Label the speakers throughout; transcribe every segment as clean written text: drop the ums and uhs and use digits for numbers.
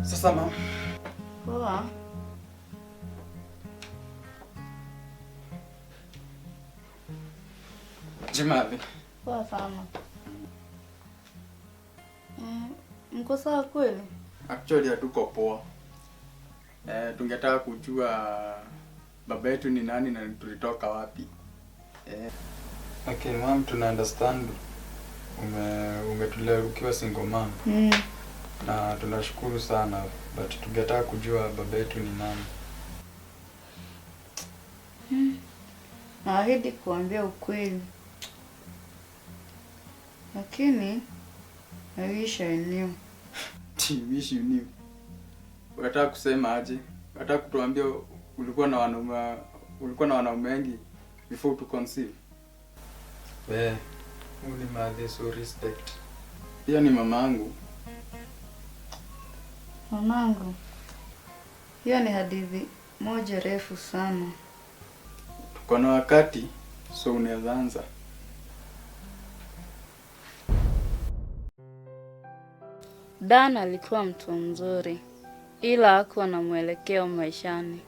Speaker 1: Sasa ma'am.
Speaker 2: Poa.
Speaker 1: Jimavi.
Speaker 2: Poa sana. Mko sawa kweli?
Speaker 1: Actually hatuko poa. Tungetaka kujua baba yetu ni nani na tulitoka wapi. Okay ma'am, tuna understand umetulea ukiwa single mom. Na tunashukuru sana, but tungetaka kujua baba yetu ni nani.
Speaker 2: Naahidi kuambia ukweli, lakini I wish I knew.
Speaker 1: Wish you knew. Unataka kusema aje? Unataka kutuambia ulikuwa na wanaume wengi before to conceive? Huyu ni mother, so respect. Pia ni mamangu.
Speaker 2: Mamangu, hiyo ni hadithi moja refu sana.
Speaker 1: Tuko na wakati, so unaweza anza.
Speaker 2: Dan alikuwa mtu mzuri, ila hakuwa na mwelekeo maishani.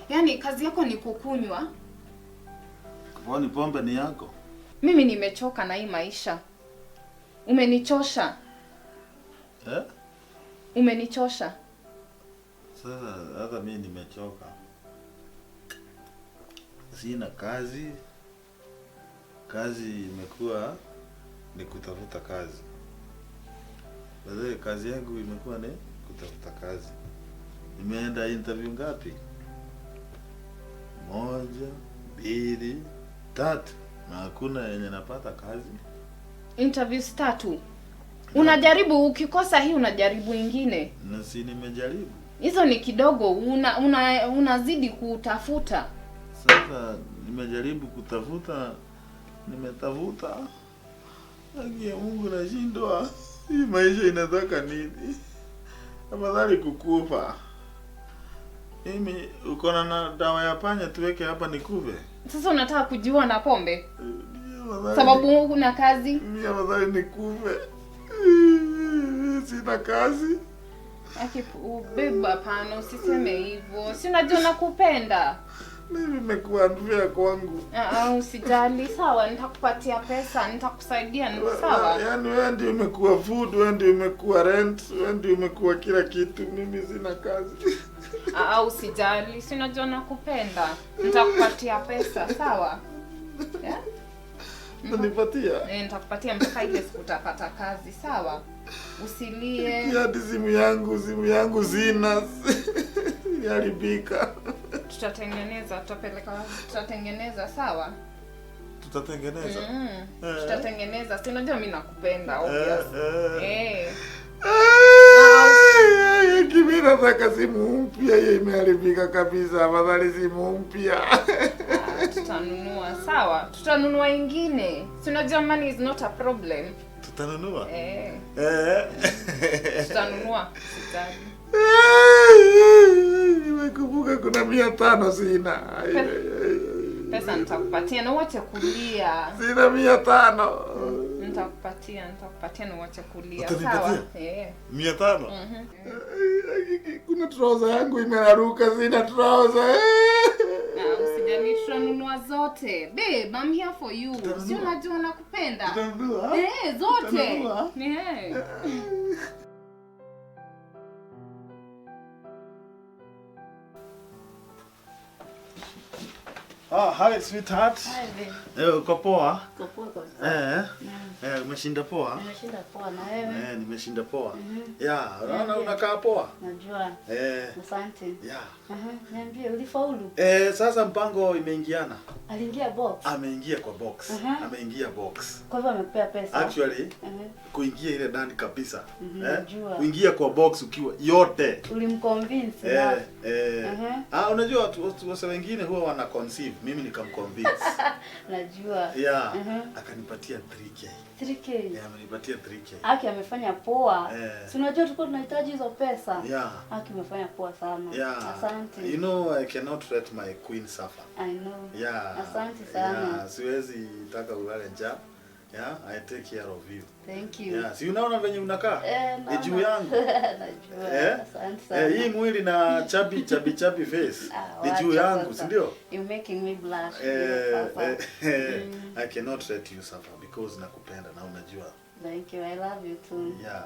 Speaker 3: Yaani kazi yako ni kukunywa.
Speaker 4: Kwani pombe ni yako?
Speaker 3: Mimi nimechoka na hii maisha. Umenichosha.
Speaker 4: Eh?
Speaker 3: Umenichosha.
Speaker 4: Sasa hata mimi nimechoka. Sina kazi. Kazi imekuwa ni kutafuta kazi. Baadaye kazi yangu imekuwa ni kutafuta kazi. Nimeenda interview ngapi? 1, 2, 3. Na hakuna yenye napata kazi.
Speaker 3: Interviews 3. Unajaribu, ukikosa hii unajaribu ingine.
Speaker 4: Na si nimejaribu.
Speaker 3: Hizo ni kidogo, unazidi kutafuta.
Speaker 4: Sasa nimejaribu kutafuta, nimetafuta. Haki ya Mungu nashindwa. Hii maisha inataka nini? Afadhali kukufa. Mimi uko na dawa ya panya tuweke hapa nikufe.
Speaker 3: Sasa unataka kujiua na pombe? Sababu huna kazi?
Speaker 4: Mimi afadhali nikufe. Sina kazi.
Speaker 3: Aki ubeba, hapana, usiseme hivyo. Si unajua nakupenda.
Speaker 4: Mimi nimekuwa unfair kwangu.
Speaker 3: Usijali. Sawa, nitakupatia pesa, nitakusaidia, ni sawa.
Speaker 4: Yaani wewe ndio umekuwa food, wewe ndio umekuwa rent, wewe ndio umekuwa kila kitu. Mimi sina kazi.
Speaker 3: Usijali. Si unajua nakupenda. Nitakupatia pesa, sawa? Yeah?
Speaker 4: Utanipatia?
Speaker 3: Nitakupatia mpaka ile siku utapata kazi, sawa? Usilie.
Speaker 4: Hadi simu yangu sina. Iliharibika.
Speaker 3: Tutatengeneza, tutapeleka, tutatengeneza, sawa?
Speaker 4: Tutatengeneza?
Speaker 3: Tutatengeneza. Si unajua mimi nakupenda, obvious.
Speaker 4: Kimi nataka simu mpya, hiyo imeharibika kabisa. Afadhali simu mpya.
Speaker 3: Ah, tutanunua, sawa? Tutanunua ingine. Si unajua money is not a problem.
Speaker 4: Tutanunua?
Speaker 3: Eh,
Speaker 4: Eh.
Speaker 3: tutanunua. Usijali.
Speaker 4: Nimekumbuka kuna 500 sina. Ai, ai, ai, ai.
Speaker 3: Pesa nitakupatia na uache kulia.
Speaker 4: Sina 500.
Speaker 3: Nitakupatia na uache kulia.
Speaker 4: Utanipatia?
Speaker 3: Sawa? Eh.
Speaker 4: 500? Kuna trouser yangu imeraruka, sina trouser.
Speaker 3: Ah, usijali, tutanunua zote. Babe, I'm here for you.
Speaker 4: Tutanunua.
Speaker 3: Si unajua nakupenda.
Speaker 4: Tutanunua?
Speaker 3: Eh, zote.
Speaker 4: Tutanunua?
Speaker 3: Eh.
Speaker 4: Ah, hi sweetheart.
Speaker 2: Hi, babe.
Speaker 4: Eh, uko poa?
Speaker 2: Uko poa kabisa.
Speaker 4: Eh. Eh, umeshinda poa?
Speaker 2: Nimeshinda poa na wewe?
Speaker 4: Eh, nimeshinda poa. Yeah, unaona unakaa poa?
Speaker 2: Najua.
Speaker 4: Eh,
Speaker 2: Asante.
Speaker 4: yeah.
Speaker 2: Aha, niambie ulifaulu?
Speaker 4: Eh, sasa mpango imeingiana.
Speaker 2: Aliingia box.
Speaker 4: Ameingia kwa box.
Speaker 2: Mhm.
Speaker 4: Ameingia box.
Speaker 2: Kwa hivyo amekupea pesa.
Speaker 4: Actually,
Speaker 2: Aha.
Speaker 4: kuingia ile ndani kabisa.
Speaker 2: Mhm,
Speaker 4: Eh?
Speaker 2: najua.
Speaker 4: Kuingia kwa box ukiwa yote.
Speaker 2: Ulimconvince
Speaker 4: Eh,
Speaker 2: na
Speaker 4: eh.
Speaker 2: Mhm.
Speaker 4: Ah, unajua watu wengine huwa wana conceive. Mimi nikamconvince.
Speaker 2: Najua.
Speaker 4: Yeah.
Speaker 2: Mhm.
Speaker 4: Akanipatia 3K.
Speaker 2: 3K.
Speaker 4: Yeah, amenipatia 3K.
Speaker 2: Aki amefanya poa.
Speaker 4: Eh.
Speaker 2: Si unajua tulikuwa tunahitaji hizo pesa.
Speaker 4: Yeah.
Speaker 2: Aki amefanya poa sana.
Speaker 4: Yeah.
Speaker 2: Asante.
Speaker 4: You know I cannot let my queen suffer.
Speaker 2: I know.
Speaker 4: Yeah.
Speaker 2: Asante sana.
Speaker 4: Yeah, siwezi taka ulale njaa. Yeah, I take care of you.
Speaker 2: Thank you.
Speaker 4: Yeah, si unaona venye unakaa?
Speaker 2: Eh,
Speaker 4: Ni
Speaker 2: naona.
Speaker 4: juu yangu.
Speaker 2: Najua.
Speaker 4: Eh?
Speaker 2: Asante sana.
Speaker 4: Eh, hii mwili na chubby chubby chubby face
Speaker 2: Ah,
Speaker 4: ni juu
Speaker 2: wacha
Speaker 4: yangu,
Speaker 2: sasa.
Speaker 4: si ndio?
Speaker 2: You're making me blush.
Speaker 4: Eh,
Speaker 2: Sasa.
Speaker 4: eh, I cannot let you suffer because nakupenda na unajua.
Speaker 2: Thank you. I love you too.
Speaker 4: Yeah.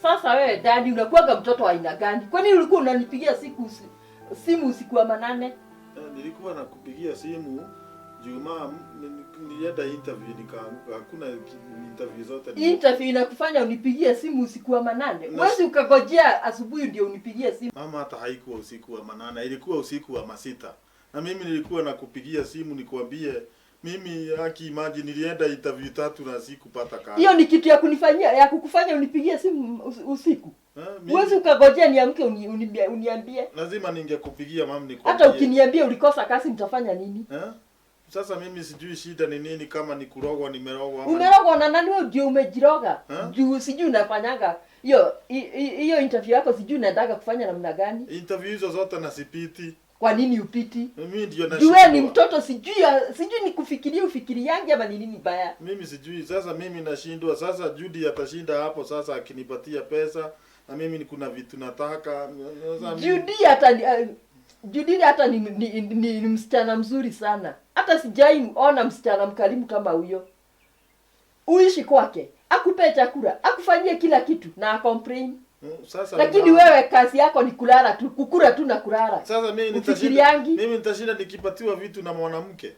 Speaker 5: Sasa wewe Dani, unakuwaga mtoto wa aina gani? Kwa nini ulikuwa unanipigia simu usiku wa manane?
Speaker 4: Nilikuwa nakupigia simu juu mam, nilienda interview nikaanguka. Hakuna interview zote.
Speaker 5: Interview inakufanya unipigie simu usiku wa manane?
Speaker 4: Na-
Speaker 5: Huwezi ukagojea asubuhi ndio unipigie simu.
Speaker 4: Mama, hata haikuwa usiku wa manane, ilikuwa usiku wa masita, na mimi nilikuwa nakupigia simu nikuambie mimi haki, imagine nilienda interview 3 na sikupata kazi.
Speaker 5: Hiyo ni kitu ya kunifanyia ya kukufanya unipigie simu usiku?
Speaker 4: Eh, mimi-
Speaker 5: Huwezi ukagojea niamke uniambie?
Speaker 4: Lazima ningekupigia mam nikuambie.
Speaker 5: Hata ukiniambia ulikosa kazi nitafanya nini?
Speaker 4: Eh? Sasa mimi sijui shida ni nini, kama ni kurogwa nimerogwa ama
Speaker 5: Umerogwa na nani? Wewe ndio umejiroga.
Speaker 4: Eh?
Speaker 5: Juu sijui unafanyaga hiyo hiyo interview yako, sijui unaendaga kufanya namna gani?
Speaker 4: Interview hizo zote na sipiti.
Speaker 5: Kwa nini upiti?
Speaker 4: Mimi ndio
Speaker 5: Juu wewe ni
Speaker 4: nashindwa.
Speaker 5: mtoto, sijui ni kufikiria ufikiriange ama ni nini baya.
Speaker 4: Mimi sijui sasa, mimi nashindwa sasa. Judy atashinda hapo sasa akinipatia pesa na mimi ni kuna vitu nataka sasa.
Speaker 5: Judy hata ni msichana mzuri sana. Hata sijai ona msichana mkarimu kama huyo. Uishi kwake, akupe chakula, akufanyie kila kitu na acomplain.
Speaker 4: Sasa
Speaker 5: Lakini wewe kazi yako ni kulala tu, kukula tu na kulala.
Speaker 4: Sasa mimi nitashinda,
Speaker 5: Ufikiriangi?
Speaker 4: mimi nitashinda nikipatiwa vitu na mwanamke.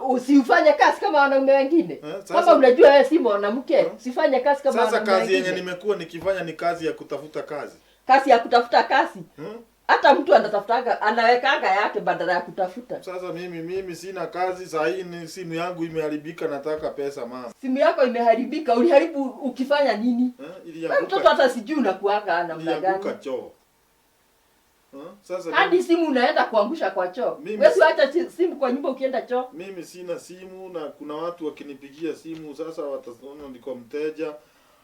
Speaker 5: Usifanye kazi kama wanaume wengine.
Speaker 4: Sasa-
Speaker 5: Kama unajua wewe si mwanamke, usifanye kazi kama
Speaker 4: Sasa
Speaker 5: wanaume
Speaker 4: kazi yenye
Speaker 5: wengine.
Speaker 4: nimekuwa nikifanya ni kazi ya kutafuta kazi.
Speaker 5: Kazi ya kutafuta kazi.
Speaker 4: Hmm?
Speaker 5: Hata mtu anatafutanga, anawekanga yake badala ya kutafuta.
Speaker 4: Sasa mimi sina kazi saa hii, ni simu yangu imeharibika, nataka pesa mama.
Speaker 5: Simu yako imeharibika, uliharibu ukifanya nini?
Speaker 4: Eh,
Speaker 5: Wewe
Speaker 4: ilianguka.
Speaker 5: mtoto hata sijui unakuanga namna
Speaker 4: Ilianguka
Speaker 5: gani.
Speaker 4: choo. Sasa
Speaker 5: Hadi simu unaenda kuangusha kwa choo.
Speaker 4: Mimi-
Speaker 5: Wewe si acha simu kwa nyumba ukienda choo.
Speaker 4: Mimi sina simu na kuna watu wakinipigia simu sasa wataona niko mteja.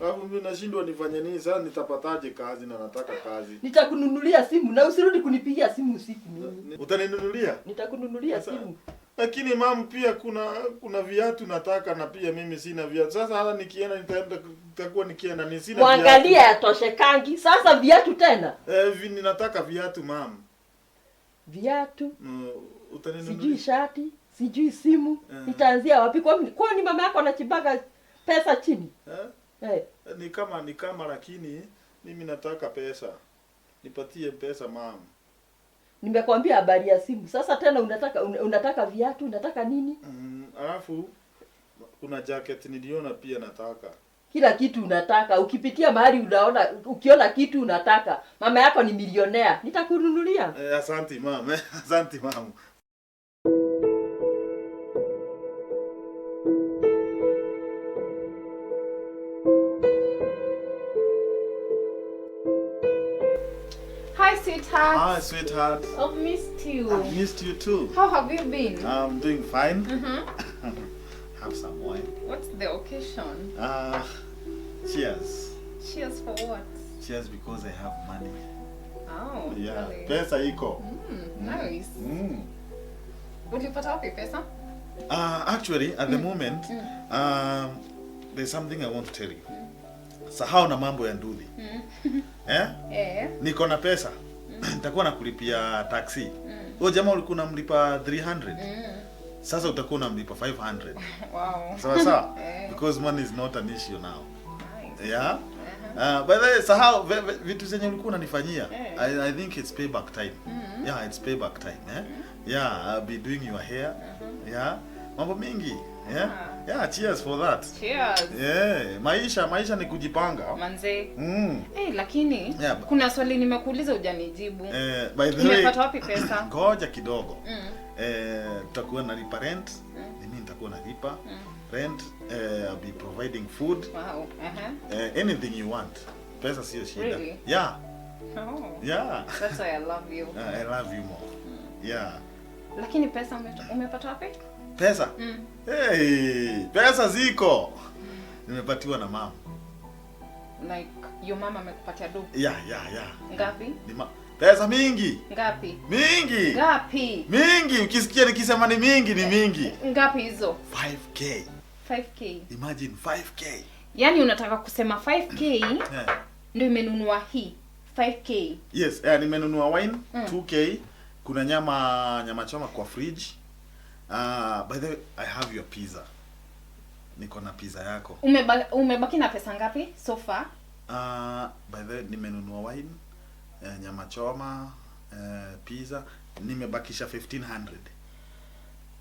Speaker 4: Alafu mimi nashindwa nifanye nini sasa, nitapataje kazi na nataka kazi.
Speaker 5: Nitakununulia simu na usirudi kunipigia simu usiku mimi.
Speaker 4: Utaninunulia?
Speaker 5: Nitakununulia
Speaker 4: Sasa-
Speaker 5: simu.
Speaker 4: Lakini mam, pia kuna viatu nataka na pia mimi sina viatu. Sasa hata nikienda nitaenda nitakuwa nikienda ni sina
Speaker 5: Mwangalia
Speaker 4: viatu.
Speaker 5: yatoshekangi. Sasa viatu tena.
Speaker 4: Eh, ninataka viatu mam.
Speaker 5: Viatu,
Speaker 4: Utaninunulia?
Speaker 5: sijui shati, sijui simu.
Speaker 4: Eh.
Speaker 5: Nitaanzia wapi? Kwani mama yako anachibaga pesa chini?
Speaker 4: Eh?
Speaker 5: Eh.
Speaker 4: Ni kama lakini mimi nataka pesa. Nipatie pesa mam.
Speaker 5: Nimekwambia habari ya simu. Sasa tena unataka viatu, unataka nini?
Speaker 4: Alafu kuna jacket niliona pia nataka.
Speaker 5: Kila kitu unataka. Ukipitia mahali unaona, ukiona kitu unataka. Mama yako ni milionea. Nitakununulia.
Speaker 4: Asante mam. Asante mam.
Speaker 3: sweetheart.
Speaker 4: Hi, sweetheart.
Speaker 3: I've missed you.
Speaker 4: I've missed you too.
Speaker 3: How have you been?
Speaker 4: I'm doing fine. Have some wine.
Speaker 3: What's the occasion?
Speaker 4: Cheers.
Speaker 3: Cheers for what?
Speaker 4: Cheers because I have money.
Speaker 3: Oh,
Speaker 4: yeah.
Speaker 3: Really?
Speaker 4: Pesa iko.
Speaker 3: Nice. Ulipata wapi pesa?
Speaker 4: Actually, at the moment, there's something I want to tell you. Sahau na mambo ya nduthi. Eh?
Speaker 3: Eh.
Speaker 4: Niko na pesa. Nitakuwa nakulipia taxi. Huyo jamaa ulikuwa unamlipa 300. Sasa utakuwa unamlipa 500.
Speaker 3: Wow.
Speaker 4: Sawa sawa?
Speaker 3: Eh.
Speaker 4: Because money is not an issue now.
Speaker 3: Nice.
Speaker 4: Yeah? By the way, sahau vitu zenye ulikuwa unanifanyia.
Speaker 3: Eh.
Speaker 4: I think it's payback time. Yeah, it's payback time, eh? Yeah, I'll be doing your hair. Yeah. Mambo mingi. Yeah. Yeah, cheers for that.
Speaker 3: Cheers.
Speaker 4: Yeah, maisha ni kujipanga.
Speaker 3: Manze. Eh, lakini
Speaker 4: Yeah,
Speaker 3: kuna swali nimekuuliza hujanijibu.
Speaker 4: By the way,
Speaker 3: Umepata wapi pesa?
Speaker 4: Ngoja kidogo. Tutakuwa nalipa rent. Mimi nitakuwa nalipa rent. I'll be providing food.
Speaker 3: Wow.
Speaker 4: Anything you want. Pesa sio shida.
Speaker 3: Really?
Speaker 4: Yeah.
Speaker 3: Oh.
Speaker 4: Yeah.
Speaker 3: That's why I love you.
Speaker 4: I love you more. Yeah.
Speaker 3: Lakini pesa umepata wapi?
Speaker 4: Pesa? Hey, pesa ziko. Nimepatiwa na mama.
Speaker 3: Like your mama amekupatia do?
Speaker 4: Yeah.
Speaker 3: Ngapi?
Speaker 4: Pesa mingi.
Speaker 3: Ngapi?
Speaker 4: Mingi.
Speaker 3: Ngapi?
Speaker 4: Mingi. Ukisikia nikisema ni mingi, ni mingi.
Speaker 3: Ngapi hizo?
Speaker 4: 5K.
Speaker 3: 5K.
Speaker 4: Imagine 5K.
Speaker 3: Yaani unataka kusema 5K
Speaker 4: Yeah.
Speaker 3: ndio imenunua hii 5K.
Speaker 4: Yes, nimenunua wine 2K. Kuna nyama choma kwa fridge. By the way, I have your pizza. Niko na pizza yako.
Speaker 3: Umebaki na pesa ngapi so far?
Speaker 4: By the way, nimenunua wine, nyama choma, pizza, nimebakisha 1500.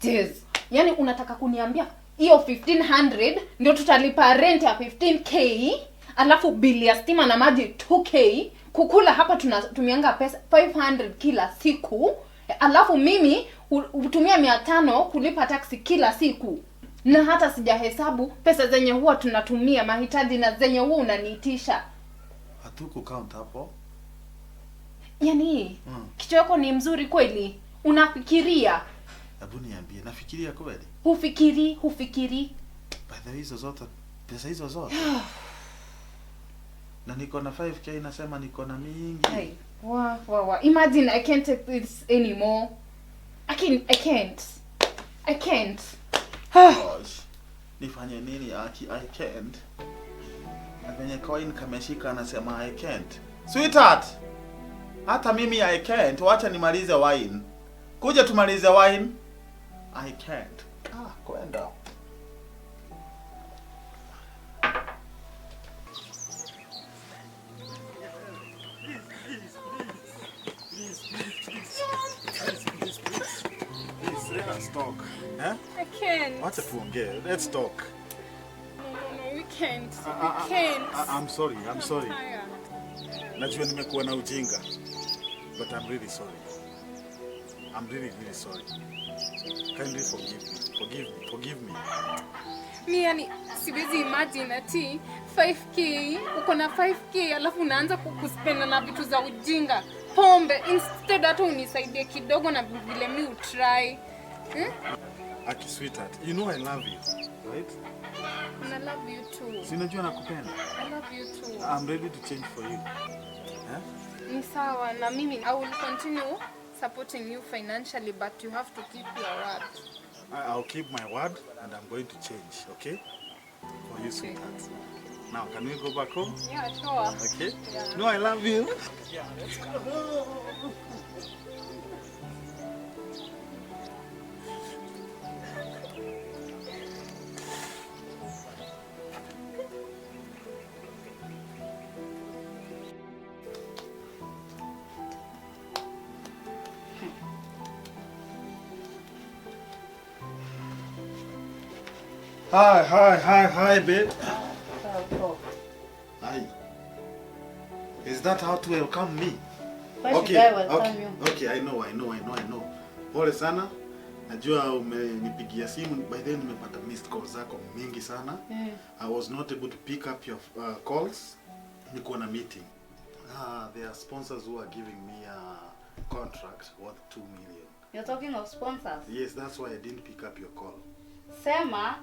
Speaker 3: Jeez. Yaani unataka kuniambia hiyo 1500 ndio tutalipa rent ya 15K, alafu bili ya stima na maji 2K, kukula hapa tunatumianga pesa 500 kila siku, alafu mimi hutumia 500 kulipa taxi kila siku. Na hata sijahesabu pesa zenye huwa tunatumia mahitaji na zenye huwa unaniitisha.
Speaker 4: Hatuko count hapo.
Speaker 3: Yaani kichwa yako ni mzuri kweli? Unafikiria?
Speaker 4: Hebu niambie, nafikiria kweli?
Speaker 3: Hufikiri.
Speaker 4: By the way, hizo zote, pesa hizo zote. Na niko na 5K, nasema niko na mingi.
Speaker 3: Hey, wa. Imagine I can't take this anymore. I can't.
Speaker 4: Gosh. Nifanye nini? I can't. Na venye coin kameshika anasema I can't. Sweetheart. Hata mimi I can't. Wacha nimalize wine. Kuja tumalize wine. I can't. Kwenda. Please, let's talk. Eh?
Speaker 3: I can't.
Speaker 4: Wacha tuongee. Let's talk.
Speaker 3: No, we can't. We can't.
Speaker 4: I'm sorry. I'm sorry.
Speaker 3: Tired.
Speaker 4: Najua nimekuwa na ujinga. But I'm really sorry. I'm really, really sorry. Kindly forgive me. Forgive me. Forgive me.
Speaker 3: Mi yani siwezi imagine ati 5K, uko na 5K alafu unaanza kuspend na vitu za ujinga. Pombe instead hata unisaidie kidogo na vile mi utry.
Speaker 4: Aki sweetheart, you know I love you, right?
Speaker 3: And I love you too.
Speaker 4: Si unajua nakupenda.
Speaker 3: I love you too.
Speaker 4: I'm ready to change for you. Eh?
Speaker 3: Ni sawa na mimi I will continue supporting you financially, but you have to keep your word.
Speaker 4: I'll keep my word and I'm going to change, okay? For you, sweetheart. Now, can we go back home?
Speaker 3: Yeah, sure.
Speaker 4: Okay?
Speaker 3: Yeah.
Speaker 4: No, I love you. Yeah, let's go. Hi, babe. Hi. Is that how to welcome me?
Speaker 2: Why should I welcome you?
Speaker 4: Okay, I know. Pole sana. Najua umenipigia simu. By then nimepata missed calls zako mingi sana. I was not able to pick up your calls. Nilikuwa na meeting. There are sponsors who are giving me a contract worth 2 million.
Speaker 2: You're talking of sponsors.
Speaker 4: Yes, that's why I didn't pick up your call.
Speaker 2: Sema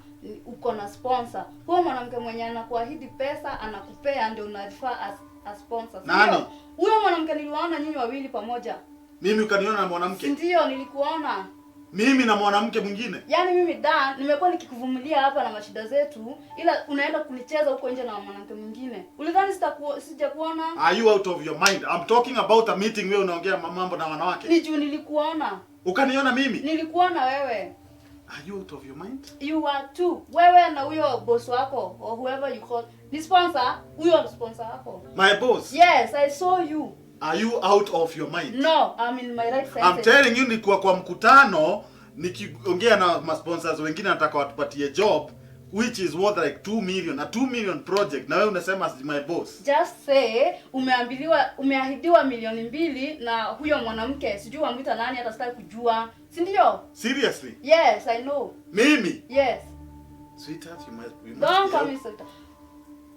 Speaker 2: uko na sponsor. Huyo mwanamke mwenye anakuahidi pesa anakupea ndio unarifaa as a sponsor. Si
Speaker 4: Nani?
Speaker 2: ndio? Huyo mwanamke niliwaona nyinyi wawili pamoja.
Speaker 4: Mimi ukaniona na
Speaker 2: Si
Speaker 4: mwanamke?
Speaker 2: ndio nilikuona.
Speaker 4: Mimi na mwanamke mwingine?
Speaker 2: Yaani mimi Dan nimekuwa nikikuvumilia hapa na mashida zetu, ila unaenda kunicheza huko nje na mwanamke mwingine. Ulidhani sijakuona?
Speaker 4: Are you out of your mind? I'm talking about a meeting, wewe unaongea mambo na wanawake.
Speaker 2: Ni juu nilikuona.
Speaker 4: Ukaniona mimi?
Speaker 2: Nilikuona wewe.
Speaker 4: Are you out of your mind?
Speaker 2: You are too. Wewe na huyo boss wako or whoever you call. Ni sponsor, huyo sponsor wako.
Speaker 4: My boss?
Speaker 2: Yes, I saw you.
Speaker 4: Are you out of your mind?
Speaker 2: No, I'm in my right senses.
Speaker 4: I'm telling you, nilikuwa kwa mkutano nikiongea na ma sponsors wengine, nataka watupatie job which is worth like 2 million, a 2 million project, na wewe unasema my boss.
Speaker 2: Just say umeambiliwa, umeahidiwa 2 milioni na huyo mwanamke, sijui wamwita nani, hata sitaki kujua. Si ndio?
Speaker 4: Seriously?
Speaker 2: Yes, I know.
Speaker 4: Mimi?
Speaker 2: Yes.
Speaker 4: Sweetheart, you must
Speaker 2: Don't
Speaker 4: be
Speaker 2: call
Speaker 4: out,
Speaker 2: me sweetheart.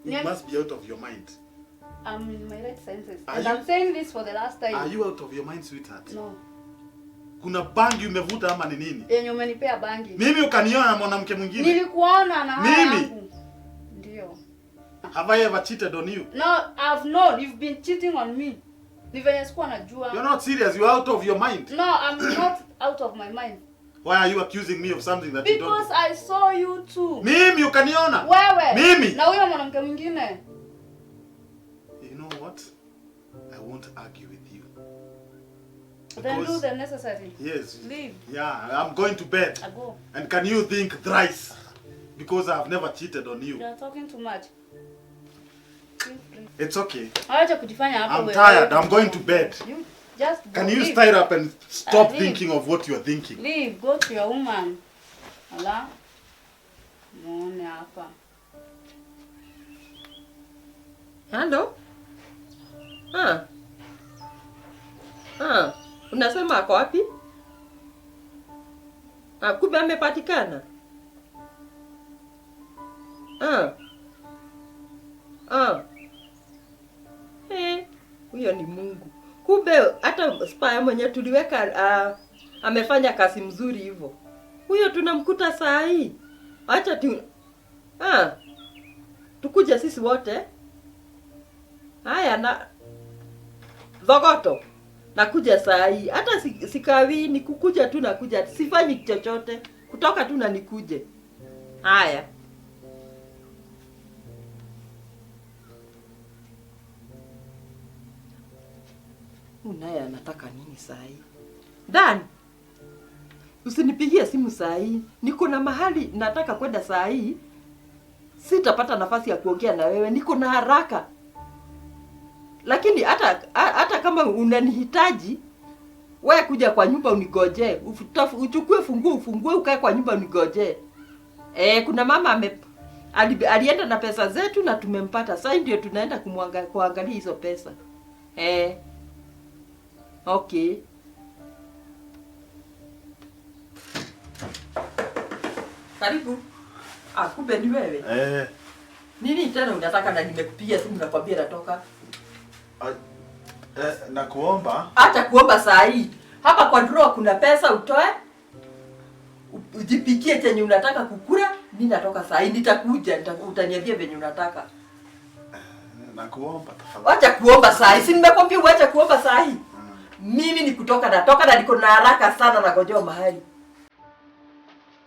Speaker 4: you must be out of your mind.
Speaker 2: I'm in my right senses.
Speaker 4: Are
Speaker 2: And
Speaker 4: you-
Speaker 2: I'm saying this for the last time.
Speaker 4: Are you out of your mind, sweetheart?
Speaker 2: No.
Speaker 4: Kuna bangi umevuta ama ni nini?
Speaker 2: Yenye umenipea bangi.
Speaker 4: Mimi ukaniona na mwanamke mwingine?
Speaker 2: Nilikuona na haya
Speaker 4: Mimi?
Speaker 2: yangu. Ndio.
Speaker 4: Have I ever cheated on you?
Speaker 2: No, I've known you've been cheating on me. Ni venye sikuwa najua.
Speaker 4: You're not serious. You're out of your mind.
Speaker 2: No, I'm not out of my mind.
Speaker 4: Why are you accusing me of something that you don't?
Speaker 2: Because I saw you too.
Speaker 4: Mimi ukaniona?
Speaker 2: Wewe.
Speaker 4: Mimi?
Speaker 2: Na huyo mwanamke mwingine.
Speaker 4: You know what? I won't argue with you.
Speaker 2: Then do
Speaker 4: Because-
Speaker 2: the necessary.
Speaker 4: Yes.
Speaker 2: Leave.
Speaker 4: Yeah, I'm going to bed.
Speaker 2: I go.
Speaker 4: And can you think thrice? Because I've never cheated on you.
Speaker 2: You are talking too much. Feel free.
Speaker 4: It's okay.
Speaker 2: Acha kujifanya hapo
Speaker 4: I'm
Speaker 2: wewe.
Speaker 4: tired. I'm going to bed.
Speaker 2: You just go.
Speaker 4: Can you
Speaker 2: Leave.
Speaker 4: stand up and stop
Speaker 2: Leave.
Speaker 4: thinking of what you're thinking?
Speaker 2: Leave. Go to your woman. Ala. Muone hapa.
Speaker 5: Halo? Ah. Ah, unasema ako wapi? Ah, kumbe amepatikana. Ah. Ah. Eh, huyo ni Mungu. Kumbe hata spy mwenye tuliweka amefanya kazi mzuri hivyo. Huyo tunamkuta saa hii. Acha tu. Ah. Tukuje sisi wote. Haya na Dhogoto. Nakuja saa hii. Hata sikawii, ni kukuja tu nakuja. Sifanyi chochote. Kutoka tu na nikuje. Haya. Huyu naye anataka nini saa hii? Dan, usinipigie simu saa hii. Niko na mahali nataka kwenda saa hii. Sitapata nafasi ya kuongea na wewe. Niko na haraka. Lakini hata kama unanihitaji, wewe kuja kwa nyumba unigoje. Uchukue funguo ufungue ukae kwa nyumba unigoje. Eh, kuna mama alienda na pesa zetu na tumempata. Sasa ndio tunaenda kuangalia hizo pesa. Eh. Okay. Karibu. Ah, kumbe ni wewe.
Speaker 4: Eh.
Speaker 5: Nini tena unataka na nimekupigia simu nakwambia natoka?
Speaker 4: Nakuomba.
Speaker 5: Acha kuomba saa hii. Hapa kwa drawer kuna pesa utoe. Ujipikie chenye unataka kukula. Mimi natoka saa hii, nitakuja, utaniambia venye unataka.
Speaker 4: Nakuomba tafadhali.
Speaker 5: Acha kuomba saa hii. Si nimekwambia uache kuomba saa hii. Mimi ni kutoka, natoka na niko na haraka sana, nagojewa mahali.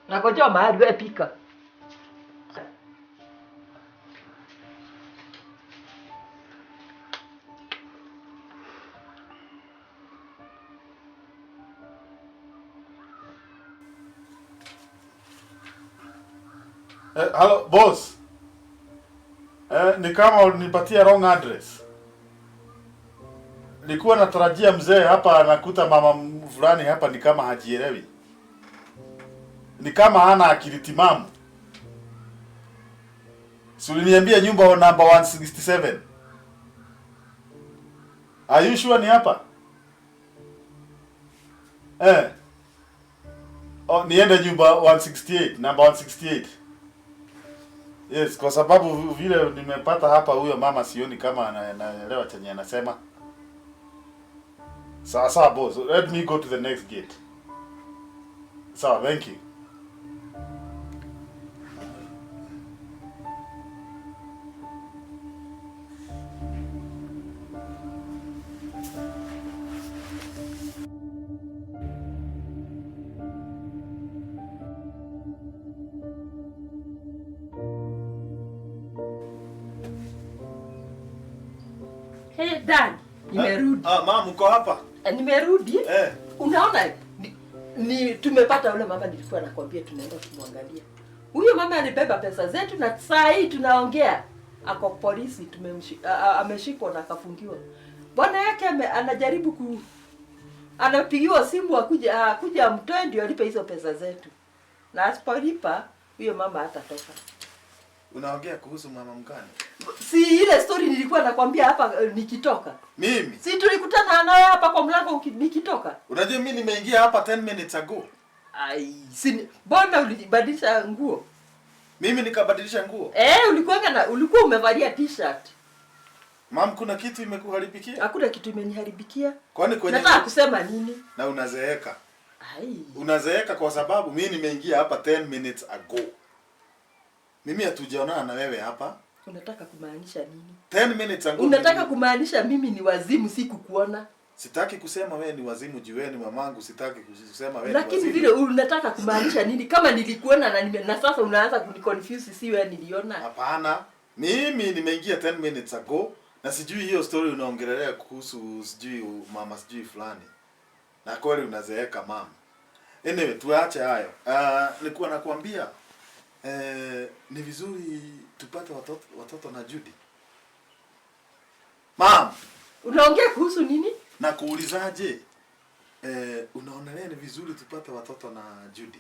Speaker 5: Nagojewa mahali, wewe pika.
Speaker 4: Hello boss. Ni kama ulinipatia wrong address. Nilikuwa natarajia mzee hapa, anakuta mama fulani hapa ni kama hajielewi. Ni kama hana akili timamu. Si uliniambia nyumba namba 167? Are you sure ni hapa? Eh. Oh, niende nyumba 168, namba 168. Yes, kwa sababu vile nimepata hapa huyo mama sioni kama anaelewa chenye anasema. Sawa sawa boss, let me go to the next gate. Sawa, thank you.
Speaker 5: Hey, Dan, nimerudi.
Speaker 4: Ah, mama uko hapa?
Speaker 5: Nimerudi.
Speaker 4: Eh.
Speaker 5: Unaona ni tumepata yule mama nilikuwa nakwambia tunaenda kumwangalia. Huyo mama alibeba pesa zetu na saa hii tunaongea ako polisi, ameshikwa na akafungiwa. Bwana yake anajaribu anapigiwa simu akuja amtoe ndio alipe hizo pesa zetu. Na asipolipa huyo mama hatatoka.
Speaker 4: Unaongea kuhusu mama mgani?
Speaker 5: Si ile story nilikuwa nakwambia hapa nikitoka.
Speaker 4: Mimi?
Speaker 5: Si tulikutana naye hapa kwa mlango nikitoka.
Speaker 4: Unajua mimi nimeingia hapa 10 minutes ago.
Speaker 5: Ai, si mbona ulibadilisha nguo?
Speaker 4: Mimi nikabadilisha nguo?
Speaker 5: Ulikuwa umevalia t-shirt.
Speaker 4: Mam, kuna kitu imekuharibikia?
Speaker 5: Hakuna kitu imeniharibikia.
Speaker 4: Kwani kwenye
Speaker 5: nataka kusema nini?
Speaker 4: Na unazeeka.
Speaker 5: Ai.
Speaker 4: Unazeeka kwa sababu mimi nimeingia hapa 10 minutes ago. Mimi hatujaonana na wewe hapa.
Speaker 5: Unataka kumaanisha nini?
Speaker 4: 10 minutes ago.
Speaker 5: Unataka kumaanisha mimi ni wazimu sikukuona?
Speaker 4: Sitaki kusema wewe ni wazimu juu wewe ni mamangu, sitaki kusema wewe ni wazimu.
Speaker 5: Lakini vile unataka kumaanisha nini kama nilikuona na sasa unaanza kuniconfuse si wewe niliona?
Speaker 4: Hapana. Mimi nimeingia 10 minutes ago na sijui hiyo story unaongelea kuhusu sijui mama sijui fulani. Na kweli unazeeka mama. Anyway, tuache hayo. Nilikuwa nakwambia ni vizuri tupate watoto na Judy. Mom,
Speaker 5: unaongea kuhusu nini?
Speaker 4: Na kuulizaje? Unaonelea ni vizuri tupate watoto na Judy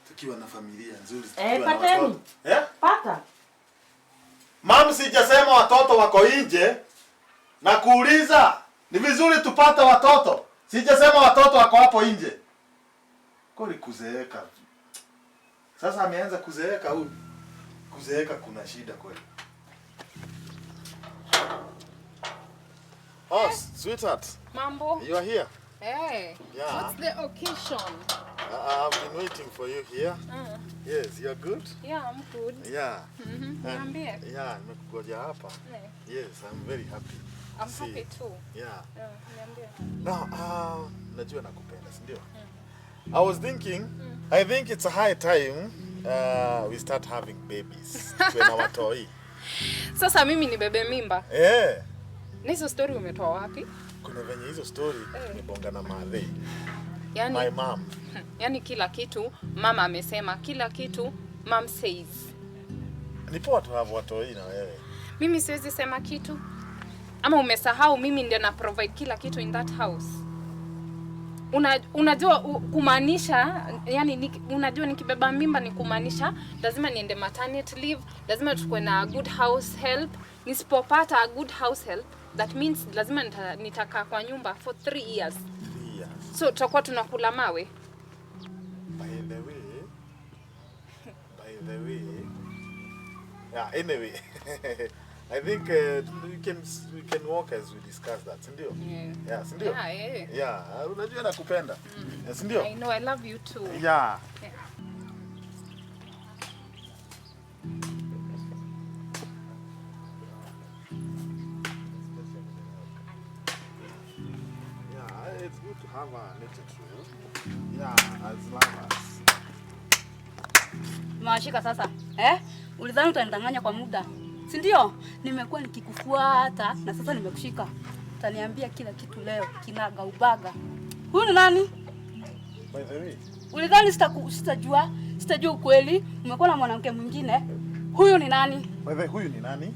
Speaker 4: tukiwa na familia nzuri tukiwa na watoto.
Speaker 5: Pata.
Speaker 4: Mom, sijasema watoto wako nje. Na kuuliza ni vizuri tupate watoto. Sijasema watoto wako hapo nje. Kweli kuzeeka. Sasa ameanza kuzeeka huyu. Kuzeeka kuna shida kweli. Oh, sweetheart.
Speaker 3: Mambo.
Speaker 4: You are here.
Speaker 3: Hey.
Speaker 4: Yeah.
Speaker 3: What's the occasion?
Speaker 4: I've been waiting for you here. Yes, you are good?
Speaker 3: Yeah, I'm good.
Speaker 4: Yeah.
Speaker 3: Niambie.
Speaker 4: Yeah, nimekugoja hapa. Yes, I'm very happy.
Speaker 3: I'm happy too.
Speaker 4: Yeah.
Speaker 3: Niambie.
Speaker 4: Now, najua nakupenda, si ndio? I was thinking, I think it's a high time we start having babies. Tuwe na watoi.
Speaker 3: Sasa mimi ni bebe mimba.
Speaker 4: Eh.
Speaker 3: Na hizo story umetoa wapi?
Speaker 4: Kuna venye hizo story tumebonga na madhe.
Speaker 3: Yani,
Speaker 4: my mom.
Speaker 3: Yani kila kitu mama amesema, kila kitu mom says.
Speaker 4: Ni poa tu have watoi na wewe.
Speaker 3: Mimi siwezi sema kitu. Ama umesahau mimi ndio na provide kila kitu in that house. Unajua kumaanisha, yani unajua nikibeba mimba ni kumaanisha lazima niende maternity leave, lazima tukue na good house help. Nisipopata a good house help, that means lazima nitakaa kwa nyumba for 3 years.
Speaker 4: 3 years.
Speaker 3: So tutakuwa tunakula mawe.
Speaker 4: By the way. Yeah, anyway. I think we can walk as we discuss that, si ndio?
Speaker 3: Yeah.
Speaker 4: Yeah, si ndio?
Speaker 3: Yeah, yeah.
Speaker 4: Yeah, unajua nakupenda. Si ndio?
Speaker 3: I know, I love you too.
Speaker 4: Yeah.
Speaker 3: Yeah.
Speaker 4: Yeah, it's good to have a nature trail. Yeah, as lovers.
Speaker 2: Mawashika sasa. Eh? Ulidhani utanidanganya kwa muda. Si ndio? Nimekuwa nikikufuata na sasa nimekushika. Utaniambia kila kitu leo, kinaga ubaga. Huyu ni nani?
Speaker 4: By the way,
Speaker 2: ulidhani sitajua ukweli? Umekuwa na mwanamke mwingine. Huyu ni nani?
Speaker 4: By the way, huyu ni nani?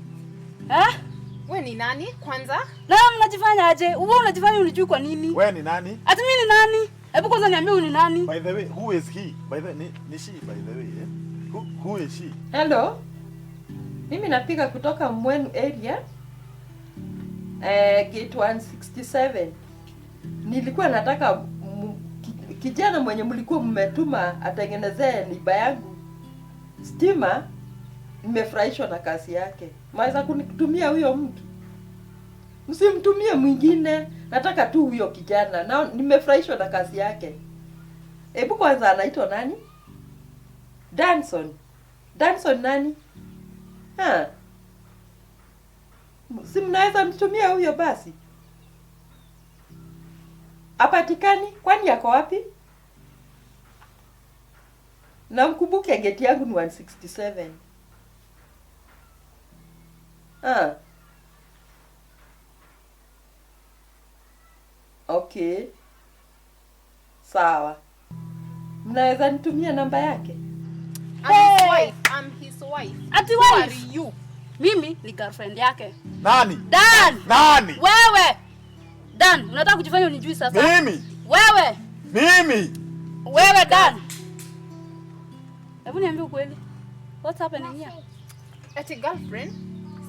Speaker 2: Eh?
Speaker 3: Wewe ni nani kwanza?
Speaker 2: Na unajifanya aje? Wewe unajifanya unijui kwa nini?
Speaker 4: Wewe ni nani?
Speaker 2: Ati mimi ni nani? Hebu kwanza niambie huyu ni nani?
Speaker 4: By the way, who is he? By the way, ni she by the way, eh? Who is she?
Speaker 5: Hello. Mimi napiga kutoka Mwenu area. Gate 167. Nilikuwa nataka kijana mwenye mlikuwa mmetuma atengenezee niba yangu stima. Nimefurahishwa na kazi yake. Maweza kunitumia huyo mtu? Msimtumie mwingine, nataka tu huyo kijana. Na nimefurahishwa na kazi yake. Hebu kwanza anaitwa nani? Danson. Danson nani? Ha. Si mnaweza mtumia huyo basi? Hapatikani? Kwani yako wapi? Na mkumbuke geti yangu ni 167. Ah. Okay. Sawa. Mnaweza nitumia namba yake?
Speaker 3: I'm his wife. I'm his wife.
Speaker 2: Ati
Speaker 3: Who are
Speaker 2: wife?
Speaker 3: you?
Speaker 2: Mimi ni girlfriend yake.
Speaker 4: Nani?
Speaker 2: Dan!
Speaker 4: Nani?
Speaker 2: Wewe! Dan, unataka kujifanya unijui sasa?
Speaker 4: Mimi?
Speaker 2: Wewe!
Speaker 4: Mimi?
Speaker 2: Wewe Dan! Hebu niambie ukweli. What's happening here?
Speaker 3: Ati girlfriend?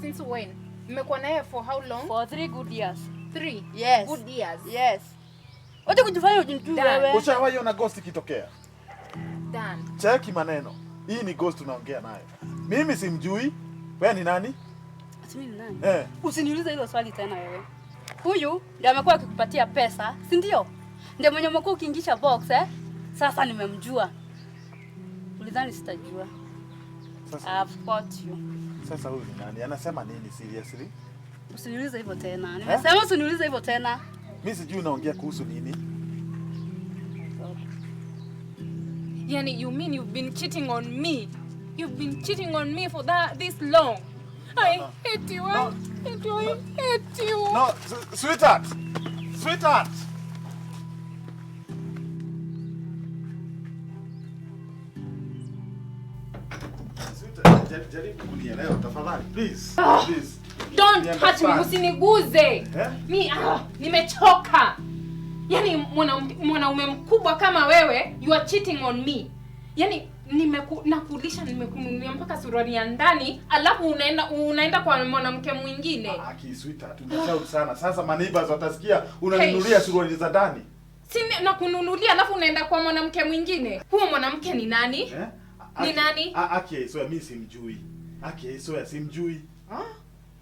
Speaker 3: Since when? Mmekuwa naye for how long?
Speaker 2: For 3 good years.
Speaker 3: 3
Speaker 2: Yes.
Speaker 3: good years.
Speaker 2: Yes. Wacha kujifanya unijui
Speaker 3: Dan.
Speaker 2: wewe.
Speaker 4: Ushawahi ona ghost ikitokea?
Speaker 3: Dan.
Speaker 4: Cheki maneno. Hii ni ghost tunaongea nayo. Mimi simjui. Wewe ni nani?
Speaker 2: Ati mimi ni nani?
Speaker 4: Eh.
Speaker 2: Usiniulize hilo swali tena wewe. Huyu ndiye amekuwa akikupatia pesa, si ndio? Ndiye mwenye umekuwa ukiingisha box eh? Sasa nimemjua. Ulidhani sitajua?
Speaker 4: Sasa,
Speaker 2: I've caught you.
Speaker 4: sasa huyu ni nani? Anasema nini seriously?
Speaker 2: Usiniulize hivyo tena. Nimesema usiniulize hivyo tena.
Speaker 4: Mimi sijui unaongea kuhusu nini.
Speaker 3: Yani, you mean you've been cheating on me? You've been cheating on me for that this long. I hate you. I hate you. I hate you.
Speaker 4: No, sweetheart. Sweetheart. Sweetheart, jaribu kunielewa tafadhali. Please. Please.
Speaker 3: Don't touch me, usiniguze.
Speaker 4: Eh?
Speaker 3: Mi nimechoka. Yani mwanaume mkubwa kama wewe, you are cheating on me. Yani nakulisha, nimekununulia mpaka suruali ya ndani, alafu unaenda kwa mwanamke mwingine.
Speaker 4: Aki sweetheart, unashout sana. Sasa ma neighbors watasikia unaninunulia suruali za ndani.
Speaker 3: Si nakununulia alafu unaenda kwa mwanamke mwingine. Huo mwanamke ni nani?
Speaker 4: Eh?
Speaker 3: Ni nani?
Speaker 4: Aki so mimi simjui. Aki so simjui.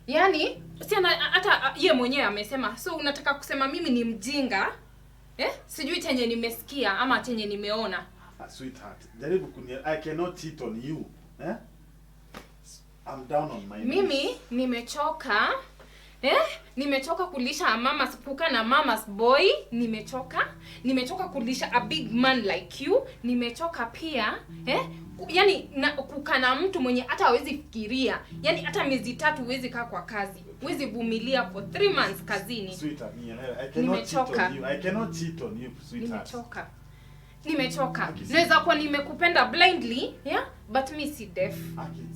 Speaker 3: Yani si hata yeye mwenyewe amesema. So unataka kusema mimi ni mjinga? Eh? Sijui chenye nimesikia ama chenye nimeona.
Speaker 4: Sweetheart, jaribu I cannot cheat on you. Eh? I'm down on my knees.
Speaker 3: Mimi nimechoka. Eh? Nimechoka kulisha mama's puka na mama's boy. Nimechoka. Nimechoka kulisha a big man like you. Nimechoka pia. Eh? Yani kukaa na mtu mwenye hata hawezi fikiria. Yani hata miezi 3 huwezi kaa kwa kazi. Huwezi vumilia for 3 months kazini.
Speaker 4: Sweetheart, I cannot cheat on you. I cannot cheat on you, sweetheart.
Speaker 3: Nimechoka. Nimechoka. Naweza kuwa nimekupenda blindly, yeah? But me si deaf.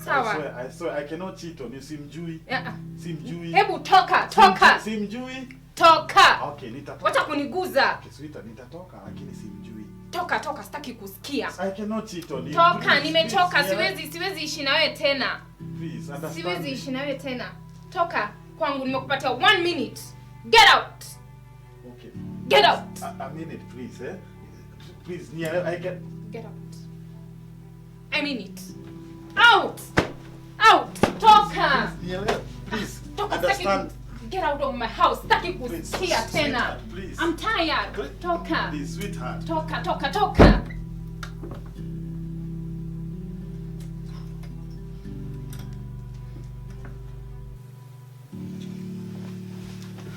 Speaker 3: Sawa.
Speaker 4: I swear I cannot cheat on you. Simjui.
Speaker 3: Yeah.
Speaker 4: Simjui.
Speaker 3: Hebu toka, toka.
Speaker 4: Simjui.
Speaker 3: Toka.
Speaker 4: Okay, nitatoka.
Speaker 3: Wacha kuniguza.
Speaker 4: Okay, sweetheart, nitatoka lakini simjui.
Speaker 3: Toka, toka, sitaki kusikia.
Speaker 4: I cannot cheat on you.
Speaker 3: Toka,
Speaker 4: please,
Speaker 3: nimechoka,
Speaker 4: please,
Speaker 3: siwezi ishi na wewe tena.
Speaker 4: Please, understand.
Speaker 3: Siwezi ishi na wewe tena. Toka kwangu, nimekupatia 1 minute. Get out.
Speaker 4: Okay.
Speaker 3: Get out.
Speaker 4: A minute, please, eh? Please, Nia, I can
Speaker 3: get out. I mean it. Out. Out. Toka.
Speaker 4: Please, please.
Speaker 3: Toka,
Speaker 4: understand.
Speaker 3: Get out of my house. Sitaki kusikia tena.
Speaker 4: Please.
Speaker 3: I'm tired. Toka.
Speaker 4: Please, sweetheart.
Speaker 3: Toka, toka, toka.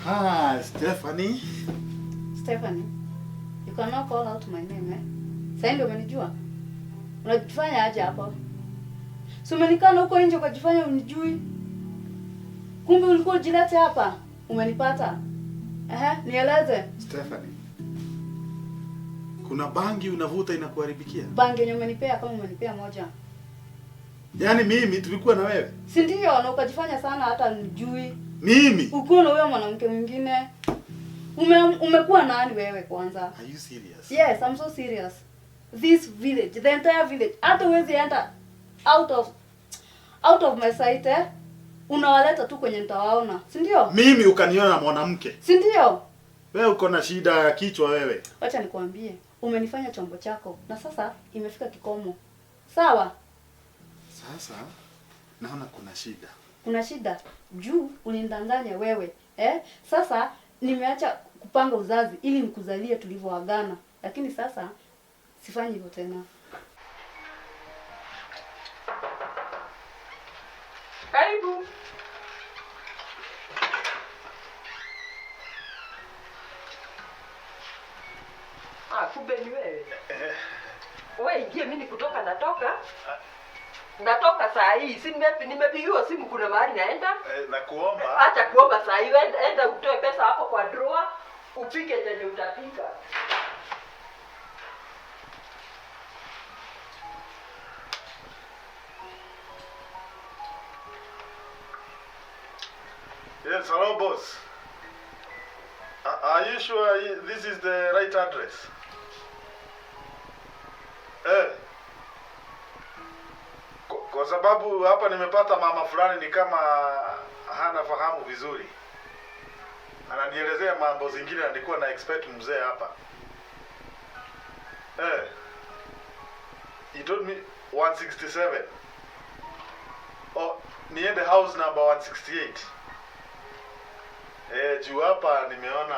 Speaker 4: Hi, Stephanie.
Speaker 2: Stephanie. You cannot call out my name, eh? Sasa ndio umenijua. Unajifanya aje hapo? Si umenikana huko nje ukajifanya unijui. Kumbe ulikuwa ujilete hapa. Umenipata. Nieleze.
Speaker 4: Stephanie. Kuna bangi unavuta inakuharibikia?
Speaker 2: Bangi yenye umenipea kama umenipea moja.
Speaker 4: Yaani mimi tulikuwa na wewe?
Speaker 2: Si ndio, na ukajifanya sana hata unijui.
Speaker 4: Mimi?
Speaker 2: Uko na huyo mwanamke mwingine. Umekuwa nani wewe kwanza?
Speaker 4: Are you serious?
Speaker 2: Yes, I'm so serious. This village, the entire village, hata huwezi enter out of my sight, eh? Unawaleta tu kwenye nitawaona, si ndio?
Speaker 4: Mimi ukaniona na mwanamke.
Speaker 2: Si ndio?
Speaker 4: Wewe uko na shida ya kichwa wewe.
Speaker 2: Wacha nikwambie, umenifanya chombo chako na sasa imefika kikomo. Sawa?
Speaker 4: Sasa Naona kuna shida.
Speaker 2: Kuna shida juu ulinidanganya wewe. Sasa nimeacha kupanga uzazi ili nikuzalie tulivyoagana. Lakini sasa sifanyi hivyo tena.
Speaker 5: Karibu. Ah, kumbe ni wewe. Wewe ingie, mimi kutoka natoka. Natoka saa hii. Si nimepigiwa simu kuna mahali naenda.
Speaker 4: Na kuomba.
Speaker 5: Acha kuomba saa hii. Enda utoe pesa hapo kwa drawer, upike chenye utapika.
Speaker 4: Yes, hello boss. Are you sure this is the right address? Kwa sababu hapa nimepata mama fulani ni kama hana fahamu vizuri. Ananielezea mambo zingine na nilikuwa na expect mzee hapa. He told me 167. Oh, niende house number 168. Juu hapa nimeona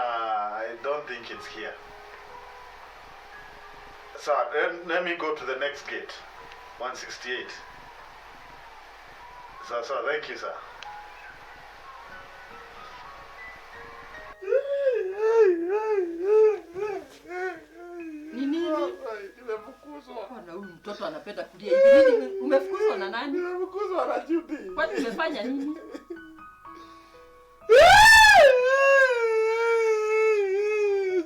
Speaker 4: I don't think it's here. So, let me go to the next gate. 168. So, thank you, sir.
Speaker 5: Nini?
Speaker 4: Nimefukuzwa.
Speaker 5: Bwana, huyu mtoto anapenda kulia hivi. Nini? Umefukuzwa na nani?
Speaker 4: Nimefukuzwa na Judy.
Speaker 5: Kwani umefanya nini?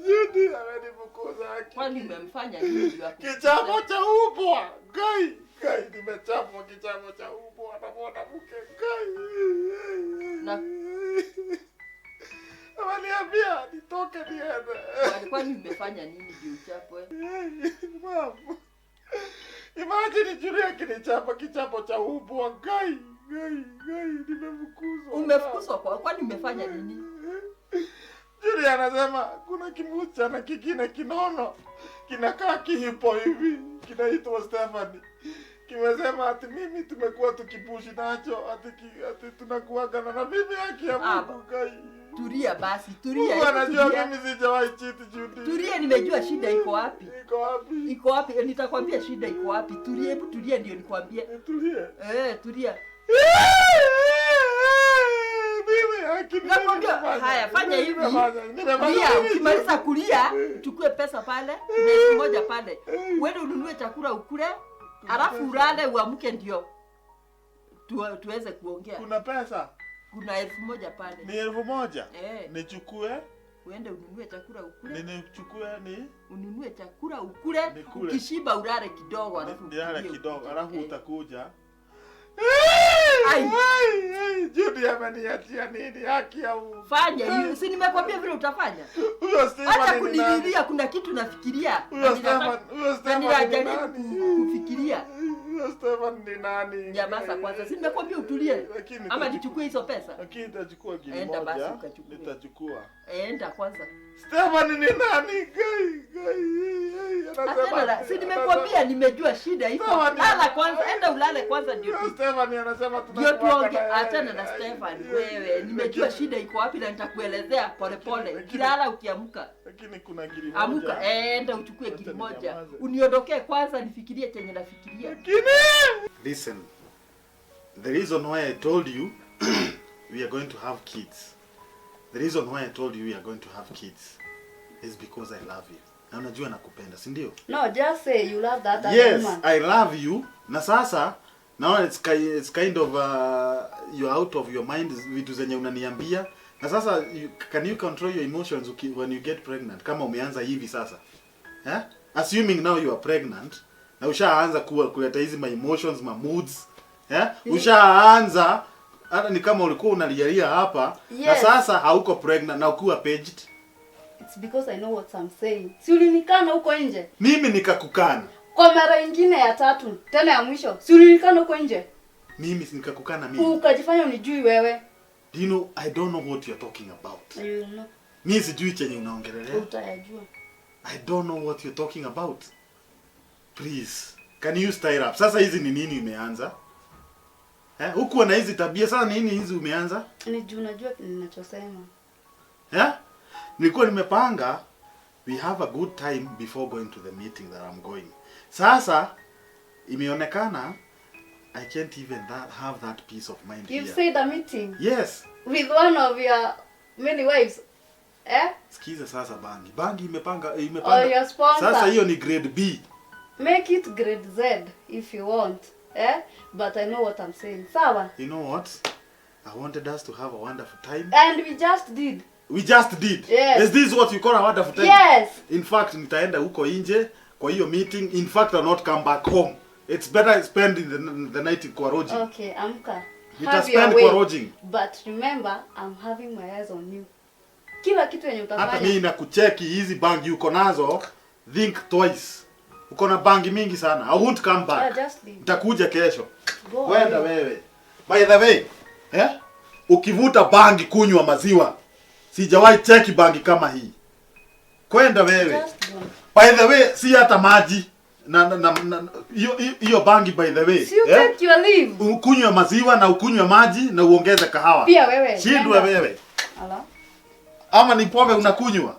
Speaker 4: Judy amenifukuza.
Speaker 5: Kwani umemfanya nini?
Speaker 4: Kichapo cha ubwa. Gai, gai nimechapwa kichapo cha ubwa na mwanamke. Gai.
Speaker 5: Na
Speaker 4: ameniambia nitoke niende.
Speaker 5: Kwani umefanya nini juu uchapwe?
Speaker 4: Mama. Imagine Judy akinichapa kichapo cha ubwa. Gai, gai, gai nimefukuzwa.
Speaker 5: Umefukuzwa kwa kwani umefanya nini?
Speaker 4: Judy anasema kuna kimsichana kingine kinono kinakaa kihipo hivi kinaitwa Stephanie. Kimesema ati mimi tumekuwa tukipushi nacho ati tunakuaga na mimi haki ya Mungu gai.
Speaker 5: Tulia basi, tulia.
Speaker 4: Mungu anajua mimi sijawahi cheat Judy.
Speaker 5: Tulia, nimejua shida iko wapi.
Speaker 4: Iko wapi?
Speaker 5: Iko wapi? Nitakwambia shida iko wapi. Tulia, hebu tulia ndio nikwambie.
Speaker 4: Tulia.
Speaker 5: Tulia.
Speaker 4: Nakwambia
Speaker 5: haya, fanya hivi. Lia, ukimaliza kulia, chukue pesa pale, na moja pale. Uende ununue chakula ukule, alafu ulale uamke ndio tuweze kuongea.
Speaker 4: Kuna pesa?
Speaker 5: Kuna 1,000 pale.
Speaker 4: Ni 1,000? Nichukue?
Speaker 5: Uende ununue chakula ukule.
Speaker 4: Nichukue ni?
Speaker 5: Ununue chakula ukule, ukishiba ulale kidogo alafu
Speaker 4: ulale kidogo, alafu utakuja.
Speaker 5: Ai,
Speaker 4: ai, Judy ameniachia nini haki ya Mungu.
Speaker 5: Fanya hiyo, si nimekwambia vile utafanya.
Speaker 4: Huyo Stefan
Speaker 5: acha kunililia, kuna kitu nafikiria.
Speaker 4: Huyo Stefan, huyo Stefan ni
Speaker 5: nani? Kufikiria.
Speaker 4: Huyo Stefan ni nani?
Speaker 5: Nyamaza kwanza, si nimekwambia utulie. Ama nichukue hizo pesa.
Speaker 4: Lakini nitachukua gili moja.
Speaker 5: Enda basi ukachukue.
Speaker 4: Nitachukua.
Speaker 5: Enda kwanza.
Speaker 4: Stefan ni nani? Gai, gai,
Speaker 5: anasema. Si nimekwambia nimejua shida iko. Lala kwanza, enda ulale kwanza ndio.
Speaker 4: Stefan anasema
Speaker 5: tunakuwa tuongee. Achana na Stefan wewe. Nimejua shida iko wapi na nitakuelezea pole pole. Kilala ukiamka.
Speaker 4: Lakini kuna gili moja.
Speaker 5: Amka, enda uchukue gili moja. Uniondokee kwanza nifikirie chenye nafikiria.
Speaker 4: Lakini listen. The reason why I told you we are going to have kids. The reason why I told you we are going to have kids is because I love you. Na unajua nakupenda, si ndio?
Speaker 2: No, just say you love that other
Speaker 4: yes,
Speaker 2: woman.
Speaker 4: I love you. Na sasa naona it's kind of you're out of your mind vitu zenye unaniambia. Na sasa can you control your emotions when you get pregnant? Kama umeanza hivi sasa. Eh? Assuming now you are pregnant, na ushaanza kuleta hizi my emotions, my moods. Eh? Ushaanza hata ni kama ulikuwa unalialia hapa.
Speaker 2: Yes.
Speaker 4: Na sasa hauko pregnant na ukuwa paged.
Speaker 2: It's because I know what I'm saying. Si ulinikana huko nje?
Speaker 4: Mimi nikakukana.
Speaker 2: Kwa mara nyingine ya tatu, tena ya mwisho. Si ulinikana huko nje?
Speaker 4: Mimi nikakukana mimi.
Speaker 2: Ukajifanya unijui wewe.
Speaker 4: Do you know I don't know what you're talking about.
Speaker 2: You know.
Speaker 4: Mimi sijui chenye unaongelelea.
Speaker 2: Utayajua.
Speaker 4: I don't know what you're talking about. Please, can you style up? Sasa hizi ni nini umeanza? Hukuwa na hizi tabia sasa nini hizi umeanza?
Speaker 2: Ni juu unajua ninachosema.
Speaker 4: Nilikuwa nimepanga we have a good time before going to the meeting that I'm going. Sasa imeonekana I can't even have that peace of mind
Speaker 2: You've
Speaker 4: here.
Speaker 2: said a meeting?
Speaker 4: Yes.
Speaker 2: With one of your many wives.
Speaker 4: Sikiza sasa bangi. Bangi imepanga.
Speaker 2: Or your sponsor.
Speaker 4: Sasa hiyo ni grade B.
Speaker 2: Make it grade Z if you want. But I know what I'm saying. Sawa.
Speaker 4: You know what? I wanted us to have a wonderful time.
Speaker 2: And we just did.
Speaker 4: We just did.
Speaker 2: Yes.
Speaker 4: Is this what you call a wonderful time?
Speaker 2: Yes.
Speaker 4: In fact, nitaenda huko nje kwa hiyo meeting. In fact, I'll not come back home. It's better I spend the night in kwa lodging.
Speaker 2: Okay, amka.
Speaker 4: Nita spend kwa lodging.
Speaker 2: But remember, I'm having my eyes on you. Kila kitu yenye utafanya.
Speaker 4: Hata mimi nakucheki hizi bangi uko nazo, think twice. Uko na bangi mingi sana. I won't come back.
Speaker 2: Yeah, just leave.
Speaker 4: Nitakuja kesho.
Speaker 2: Wenda
Speaker 4: wewe. By the way, ukivuta bangi kunywa maziwa. Sijawahi cheki bangi kama hii. Kwenda wewe. By the way, si hata maji. Na hiyo bangi by the way.
Speaker 2: Si you take your leave.
Speaker 4: Ukunywe maziwa na ukunywe maji na uongeze kahawa.
Speaker 2: Pia wewe.
Speaker 4: Shindwe wewe.
Speaker 2: Ala.
Speaker 4: Ama ni pombe unakunywa?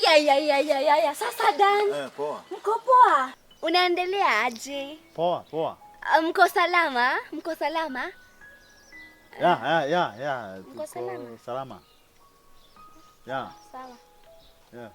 Speaker 6: Haya. Sasa Dan.
Speaker 4: Poa.
Speaker 6: Mko poa? Unaendelea aje?
Speaker 4: Poa, poa.
Speaker 6: Mko salama? Mko salama?
Speaker 4: Yeah.
Speaker 6: Mko salama?
Speaker 4: Salama. Yeah.
Speaker 6: Sawa.
Speaker 4: Yeah.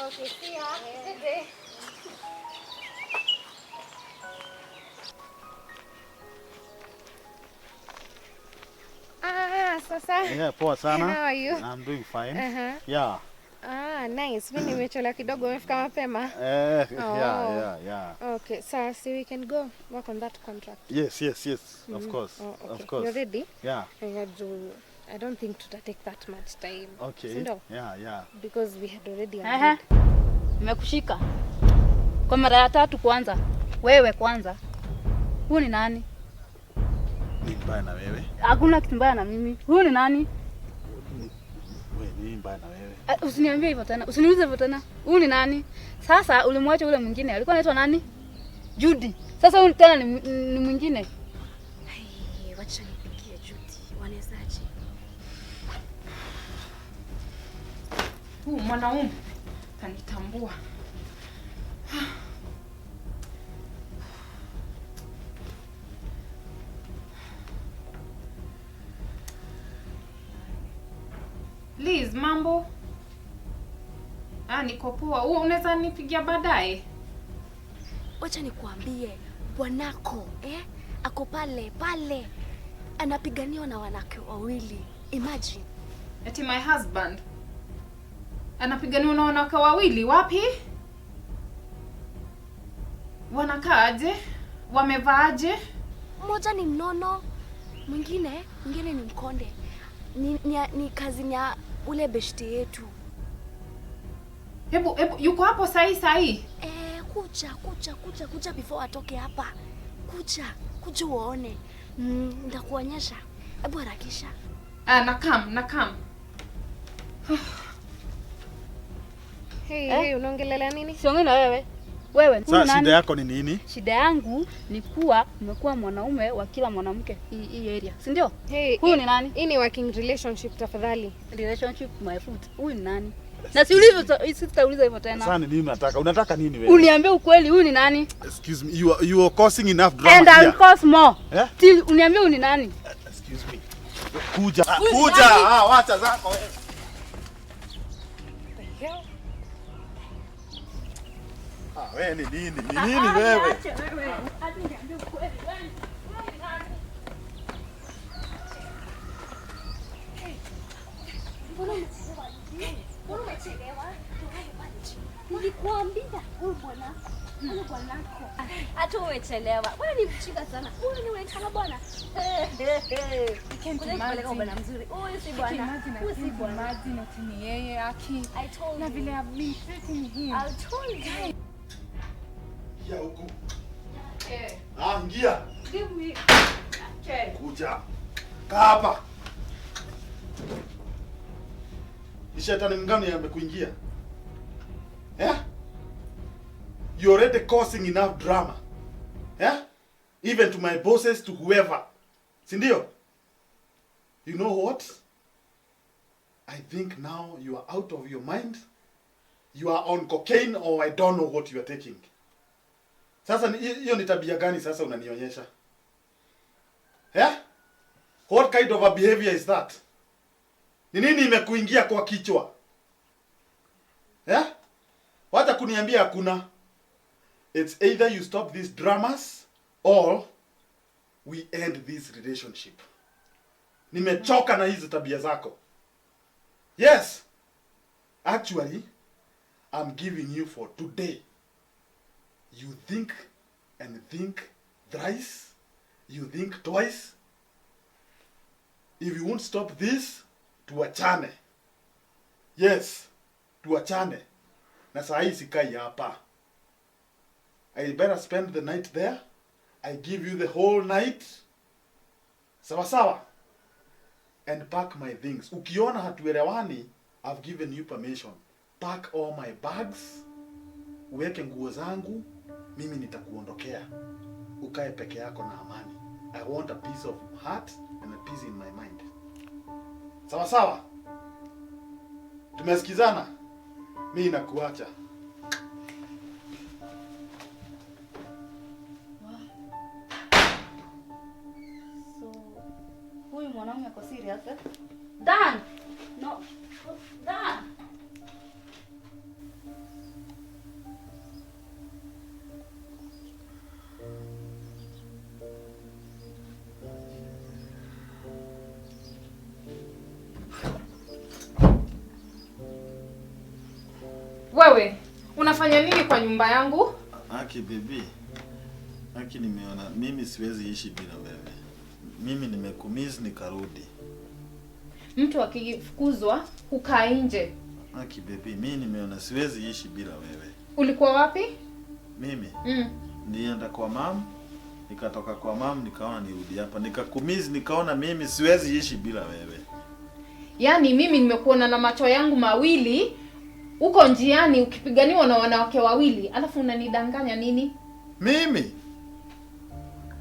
Speaker 3: Okay, see ya. Good day. Sasa.
Speaker 4: Yeah, poa sana.
Speaker 3: How are you?
Speaker 4: I'm doing fine. Yeah.
Speaker 3: Nice. Mimi nimechelewa kidogo, umefika mapema.
Speaker 4: Yeah.
Speaker 3: Okay, so we can go work on that contract.
Speaker 4: Yes, of course.
Speaker 3: Oh, okay.
Speaker 4: Of course.
Speaker 3: You're ready?
Speaker 4: Yeah.
Speaker 3: I don't think to take that much time.
Speaker 4: Okay.
Speaker 3: Sindo?
Speaker 4: Yeah.
Speaker 3: Because we had already agreed.
Speaker 2: Nimekushika. Kwa mara ya tatu kwanza. Wewe kwanza. Huyu ni nani?
Speaker 4: Ni mbaya na wewe?
Speaker 2: Hakuna kitu mbaya na mimi. Huyu ni nani?
Speaker 4: Wewe ni mbaya na wewe.
Speaker 2: Usiniambie hivyo tena. Usiniulize hivyo tena. Huyu ni nani? Sasa ulimwacha ule mwingine. Alikuwa anaitwa nani? Judy. Sasa huyu tena ni mwingine.
Speaker 6: Hey, wacha nipigie Judy. Wanawezaje?
Speaker 3: Huu mwanaume kanitambua. Liz, mambo? Niko poa. Unaweza nipigia baadaye?
Speaker 6: Wacha nikuambie, bwanako ako pale pale anapiganiwa na wanawake wawili. Imagine.
Speaker 3: Ati my husband anapiganiwa na wanawake wawili? Wapi? Wanakaaje? Wamevaaje?
Speaker 6: Mmoja ni mnono, mwingine ni mkonde. Ni kazi ya ule beshte yetu.
Speaker 3: Hebu yuko hapo sahi?
Speaker 6: Kuja before atoke hapa. Kuja uone. Nitakuonyesha. Hebu harakisha.
Speaker 3: Nakam. Hey, unaongelea nini?
Speaker 2: Siongei na wewe. Wewe,
Speaker 4: sasa shida yako ni nini?
Speaker 2: Shida yangu ni kuwa umekuwa mwanaume wa kila mwanamke hii area. Si ndio?
Speaker 3: Hey,
Speaker 2: huyu ni nani?
Speaker 3: Hii ni working relationship tafadhali.
Speaker 2: Relationship my foot. Huyu ni nani? Na si ulivyo sitauliza hivyo tena.
Speaker 4: Sasa nini unataka? Unataka nini wewe?
Speaker 2: Uniambie ukweli, huyu ni nani?
Speaker 4: Excuse me, you are causing enough drama
Speaker 2: And
Speaker 4: here.
Speaker 2: I'll cause more.
Speaker 4: Yeah?
Speaker 2: Till uniambie huyu ni nani?
Speaker 4: Excuse me. Kuja. Kuja. Wacha zako wewe.
Speaker 3: The hell?
Speaker 4: Wewe ni nini? Ni nini wewe?
Speaker 6: Mbona umechelewa? Mbona umechelewa? Nilikuambia huyu bwana, huyu bwanako. Hata umechelewa. Wewe ni mchika sana. Huyu ni unaitana bwana.
Speaker 3: Can't
Speaker 6: Unapeleka bwana mzuri. Huyu si bwana. Huyu si bwana.
Speaker 3: Imagine ati ni yeye aki.
Speaker 6: I told
Speaker 3: Na
Speaker 6: you.
Speaker 3: vile I've been treating him.
Speaker 6: I told you.
Speaker 4: Ingia huku. Ah, ingia.
Speaker 2: Give me. Okay.
Speaker 4: Kuja. Kaa hapa. Ni shetani mgani amekuingia? Eh? You already causing enough drama. Eh? Even to my bosses, to whoever. Si ndio? You know what? I think now you are out of your mind. You are on cocaine or I don't know what you are taking. Sasa hiyo ni tabia gani sasa unanionyesha? Eh? What kind of a behavior is that? Ni nini imekuingia kwa kichwa? Eh? Wacha kuniambia hakuna. It's either you stop these dramas or we end this relationship. Nimechoka na hizi tabia zako. Yes. Actually, I'm giving you for today. You think and think thrice. You think twice. If you won't stop this, tuachane. Yes, tuachane. Na saa hii sikai hapa. I better spend the night there. I give you the whole night. Sawa sawa. And pack my things. Ukiona hatuelewani, I've given you permission. Pack all my bags. Uweke nguo zangu, mimi nitakuondokea. Ukae peke yako na amani. I want a peace of heart and a peace in my mind. Sawa sawa. Tumesikizana? Mimi nakuacha.
Speaker 2: So, huyu mwanaume ako serious eh? Dan! No. Dan!
Speaker 3: Wewe, unafanya nini kwa nyumba yangu?
Speaker 4: Aki baby. Aki, nimeona mimi siwezi ishi bila wewe. Mimi nimekumiss nikarudi.
Speaker 3: Mtu akifukuzwa hukaa nje.
Speaker 4: Aki baby, mimi nimeona siwezi ishi bila wewe.
Speaker 3: Ulikuwa wapi?
Speaker 4: Mimi? Nilienda kwa mam, nikatoka kwa mam nikaona nirudi hapa. Nikakumiss nikaona mimi siwezi ishi bila wewe.
Speaker 3: Yaani mimi nimekuona na macho yangu mawili uko njiani ukipiganiwa na wanawake wawili, alafu unanidanganya nini?
Speaker 4: Mimi?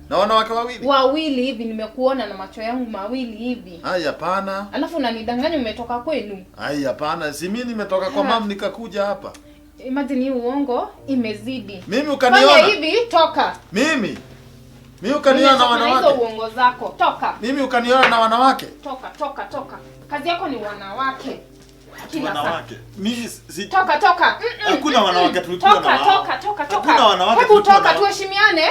Speaker 4: Na wanawake wawili?
Speaker 3: Wawili hivi nimekuona na macho yangu mawili hivi.
Speaker 4: Ai hapana.
Speaker 3: Alafu unanidanganya umetoka kwenu.
Speaker 4: Ai hapana, si mimi nimetoka kwa mam nikakuja hapa.
Speaker 3: Imagine hii uongo imezidi.
Speaker 4: Mimi ukaniona?
Speaker 3: Fanya hivi, toka.
Speaker 4: Mimi? Mimi ukaniona na
Speaker 3: Nimechoka na
Speaker 4: wanawake?
Speaker 3: hizo uongo zako. Toka.
Speaker 4: Mimi ukaniona na wanawake?
Speaker 3: Toka, toka, toka. Kazi yako ni wanawake. Kila saa.
Speaker 4: Wanawake. Mimi si
Speaker 3: Toka, toka.
Speaker 4: Hakuna wanawake tulikuwa na
Speaker 3: Toka,
Speaker 4: wao.
Speaker 3: toka, toka, toka.
Speaker 4: Hakuna wanawake
Speaker 3: Hebu
Speaker 4: tulikuwa
Speaker 3: toka
Speaker 4: na wao.
Speaker 3: tuheshimiane.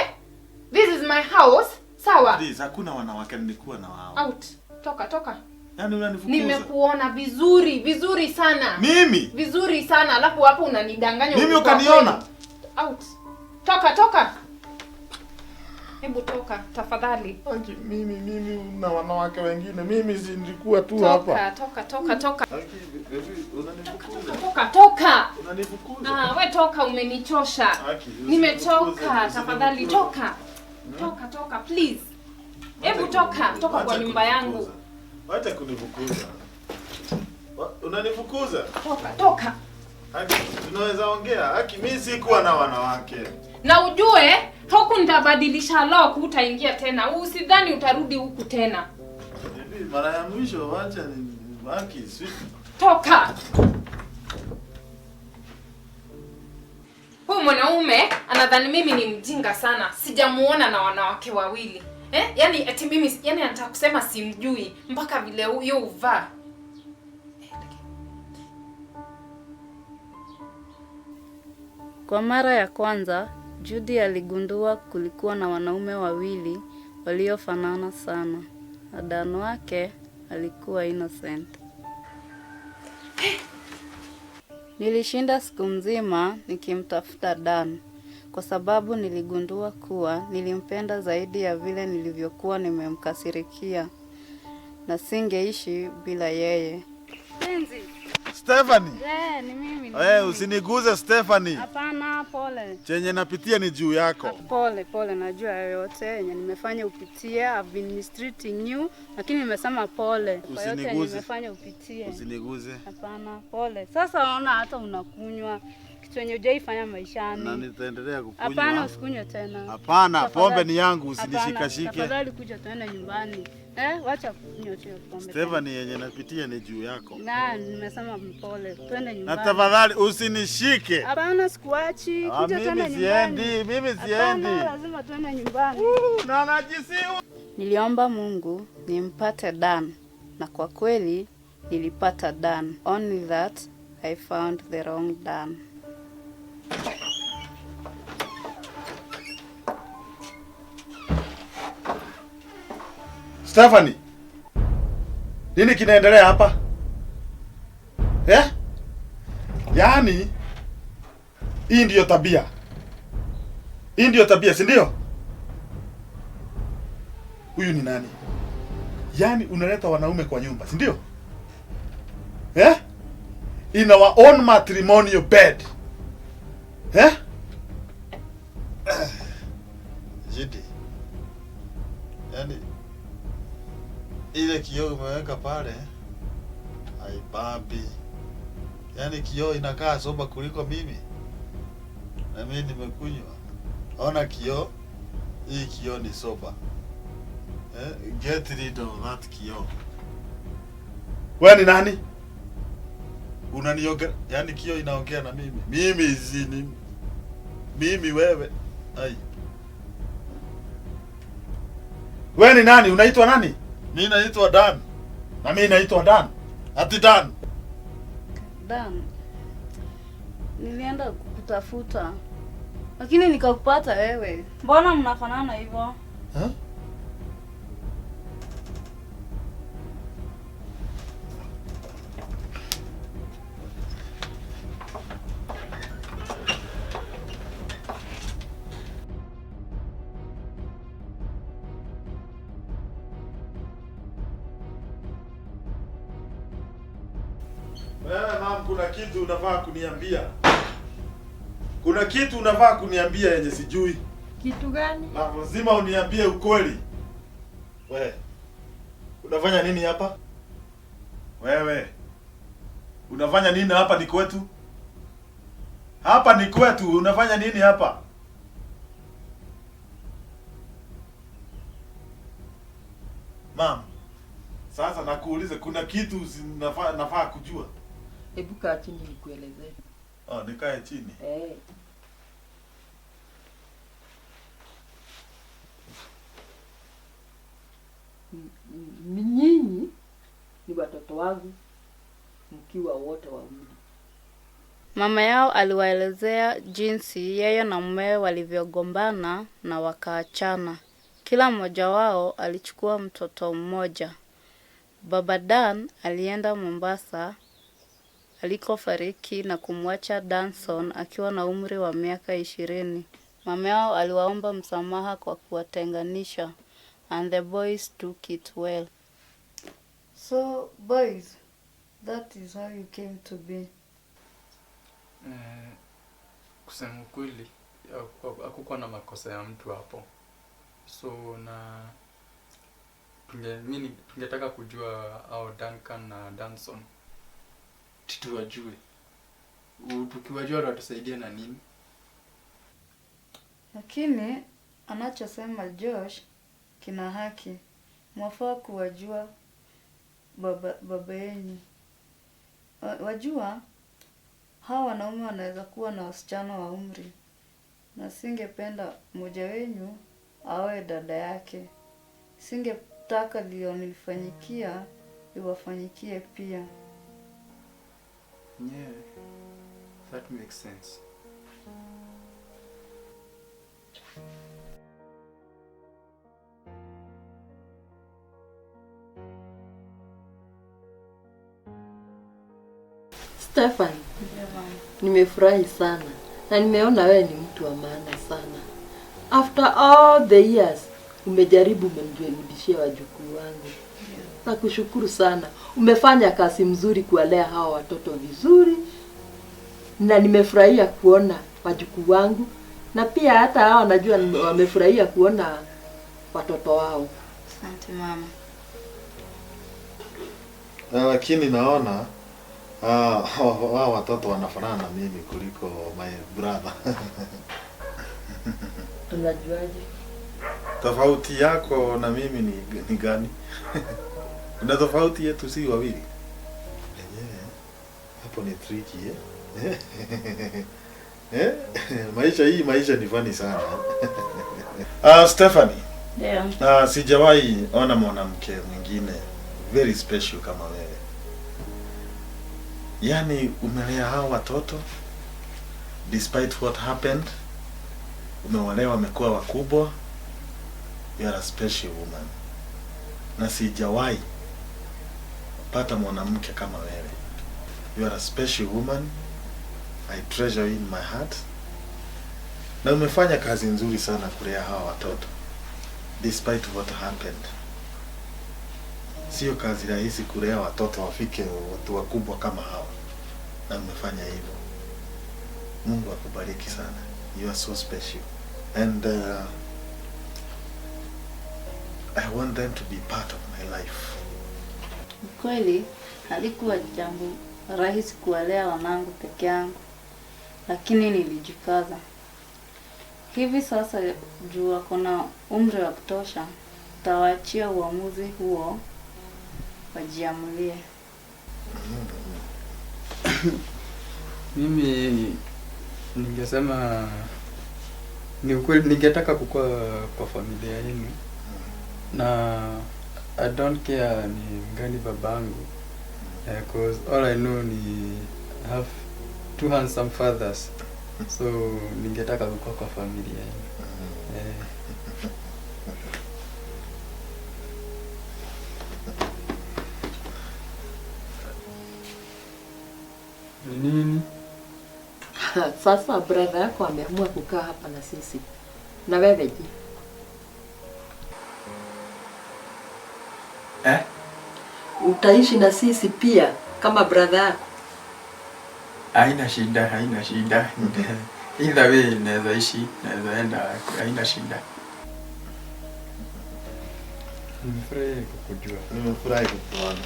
Speaker 3: This is my house. Sawa.
Speaker 4: Please, hakuna wanawake nilikuwa na wao.
Speaker 3: Out. Toka, toka.
Speaker 4: Yaani unanifukuza.
Speaker 3: Nimekuona vizuri, vizuri sana.
Speaker 4: Mimi?
Speaker 3: Vizuri sana, alafu hapo unanidanganya.
Speaker 4: Mimi
Speaker 3: ulikuwa
Speaker 4: ukaniona?
Speaker 3: kweli. Out. Toka, toka. Hebu toka tafadhali.
Speaker 4: Aki, mimi na wanawake wengine, mimi si nilikuwa tu
Speaker 3: Toka, toka, toka, toka.
Speaker 4: Aki, baby, unanifukuza.
Speaker 3: Toka, toka.
Speaker 4: Unanifukuza.
Speaker 3: Ah, we toka, umenichosha.
Speaker 4: Aki,
Speaker 3: Nimechoka,
Speaker 4: usinifukuze,
Speaker 3: tafadhali
Speaker 4: usinifukuze.
Speaker 3: toka. Toka, toka, please. Hebu toka, toka kwa
Speaker 4: Wacha
Speaker 3: nyumba yangu.
Speaker 4: kunifukuza. Wacha kunifukuza. Unanifukuza?
Speaker 3: Toka, toka.
Speaker 4: Aki, tunaweza ongea. Aki, mimi sikuwa na wanawake.
Speaker 3: Na ujue huku nitabadilisha lock, utaingia tena. Usidhani utarudi huku tena.
Speaker 4: Baby, mara ya mwisho wacha ni Aki, si
Speaker 3: Toka. Huyu mwanaume anadhani mimi ni mjinga sana. Sijamuona na wanawake wawili. Yaani eti mimi, yaani anataka kusema simjui mpaka vile huyo uvaa.
Speaker 2: Kwa mara ya kwanza, Judy aligundua kulikuwa na wanaume wawili waliofanana sana. Na Dan wake alikuwa innocent. Nilishinda siku mzima nikimtafuta Dan kwa sababu niligundua kuwa nilimpenda zaidi ya vile nilivyokuwa nimemkasirikia na singeishi bila yeye. Penzi.
Speaker 4: Stephanie.
Speaker 2: Eh, ni mimi. Ni
Speaker 4: Eh,
Speaker 2: mimi.
Speaker 4: usiniguze Stephanie.
Speaker 2: Hapana, pole.
Speaker 4: Chenye napitia ni juu yako.
Speaker 2: Pole pole, najua yoyote yenye nimefanya upitie. I've been mistreating you, lakini nimesema pole kwa yote yenye
Speaker 4: Usiniguze.
Speaker 2: nimefanya upitie.
Speaker 4: Usiniguze.
Speaker 2: Hapana, pole. Sasa unaona hata unakunywa kitu yenye hujaifanya
Speaker 4: Na
Speaker 2: maishani.
Speaker 4: nitaendelea kukunywa.
Speaker 2: Hapana, usikunywe tena.
Speaker 4: Hapana,
Speaker 2: Tafadhali.
Speaker 4: pombe ni yangu,
Speaker 2: Hapana,
Speaker 4: usinishikashike.
Speaker 2: tafadhali kuja tuende nyumbani. Eh, wacha kunywa hiyo pombe.
Speaker 4: Stephanie, yenye napitia ni juu yako.
Speaker 2: Na nimesema mpole, twende
Speaker 4: Na
Speaker 2: nyumbani.
Speaker 4: tafadhali usinishike.
Speaker 2: Hapana, sikuachi.
Speaker 4: Ah,
Speaker 2: Kuja
Speaker 4: mimi
Speaker 2: twende nyumbani.
Speaker 4: siendi, mimi siendi.
Speaker 2: Hapana, lazima tuende nyumbani.
Speaker 4: Na najisi.
Speaker 2: Niliomba Mungu nimpate Dan na kwa kweli nilipata Dan. Only that I found the wrong Dan.
Speaker 4: Stephanie. Nini kinaendelea hapa? Eh? Yaani hii ndiyo tabia. Hii ndiyo tabia, si ndio? Huyu ni nani? Yaani unaleta wanaume kwa nyumba, si ndio? Eh? In our own matrimonial bed. Eh? Jidi. Yaani ile kioo umeweka pale haibambi. Yaani kioo inakaa soba kuliko mimi. Na mimi nimekunywa. Ona kioo, hii kioo ni soba. Eh, get rid of that kioo. Wewe ni nani? Unaniongea, yaani kioo inaongea na mimi. Mimi zini. Mimi wewe. Ai. Wewe ni nani? Unaitwa nani? Mimi naitwa Dan. Na mimi naitwa Dan. Ati Dan.
Speaker 2: Dan, nilienda kukutafuta lakini nikakupata wewe. Mbona mnafanana hivyo?
Speaker 4: Huh? Wewe mam, kuna kitu unafaa kuniambia. Kuna kitu unafaa kuniambia yenye sijui.
Speaker 5: Kitu gani?
Speaker 4: Na lazima uniambie ukweli. Wewe. Unafanya nini hapa? Wewe. Unafanya nini hapa? Ni kwetu. Hapa ni kwetu. Unafanya nini hapa? Mam. Sasa nakuuliza, kuna kitu nafaa kujua.
Speaker 5: Hebu kaa chini nikuelezee.
Speaker 4: Oh, nikae chini.
Speaker 5: Eh. Nyinyi ni watoto wangu mkiwa wote wawili.
Speaker 2: Mama yao aliwaelezea jinsi yeye na mumewe walivyogombana na wakaachana. Kila mmoja wao alichukua mtoto mmoja. Baba Dan alienda Mombasa alikofariki na kumwacha Danson akiwa na umri wa miaka 20. Mama yao aliwaomba msamaha kwa kuwatenganisha and the boys took it well. So boys, that is how you came to be.
Speaker 1: Kusema ukweli, hakukuwa na makosa ya mtu hapo. So na tungetaka kujua au Duncan na Danson. Tuwajue. Tukiwajua watusaidia na nini?
Speaker 2: Lakini anachosema Josh kina haki. Mwafaa kuwajua baba yenu. Wajua hawa wanaume wanaweza kuwa na wasichana wa umri, na singependa mmoja wenu awe dada yake. Singetaka lilonifanyikia liwafanyikie pia.
Speaker 1: Yeah, that makes sense.
Speaker 5: Stefan, Nimefurahi sana na nimeona wewe ni mtu wa maana sana. After all the years umejaribu, umenirudishia wajukuu wangu. Nakushukuru sana, umefanya kazi mzuri kuwalea hawa watoto vizuri, na nimefurahia kuona wajukuu wangu, na pia hata hawa najua wamefurahia kuona watoto wao.
Speaker 2: Asante mama.
Speaker 4: Na lakini naona hao watoto wanafanana na mimi kuliko my brother.
Speaker 5: Unajuaje?
Speaker 4: Tofauti yako na mimi ni gani? Kuna tofauti yetu si wawili? Enyewe hapo ni tricky, eh? Eh? Maisha hii, maisha ni funny sana. Stephanie.
Speaker 2: Ndio.
Speaker 4: Sijawahi ona mwanamke mwingine very special kama wewe. Yaani umelea hao watoto despite what happened, umewalea wamekuwa wakubwa. You are a special woman. Na sijawahi pata mwanamke kama wewe. You are a special woman. I treasure you in my heart. Na umefanya kazi nzuri sana kulea hawa watoto despite what happened. Sio kazi rahisi kulea watoto wafike watu wakubwa kama hawa, na umefanya hivyo. Mungu akubariki sana. You are so special. And I want them to be part of my life.
Speaker 2: Kweli halikuwa jambo rahisi kuwalea wanangu peke yangu, lakini nilijikaza. Hivi sasa juu wako na umri wa kutosha, tawaachia uamuzi huo wajiamulie.
Speaker 1: Mimi ningesema ni ukweli, ningetaka kukua kwa familia yenu, na I don't care ni mgani babangu, cause all I know ni I have two handsome fathers, so ningetaka kukua kwa familia yenu. Nini?
Speaker 5: Sasa brother yako ameamua kukaa hapa na sisi. Na wewe je?
Speaker 1: Eh?
Speaker 5: Utaishi na sisi pia kama brother yako?
Speaker 1: Haina shida, haina shida. Either way naweza ishi, naweza enda, haina shida. Nimefurahi kukujua.
Speaker 4: Nimefurahi kukuona.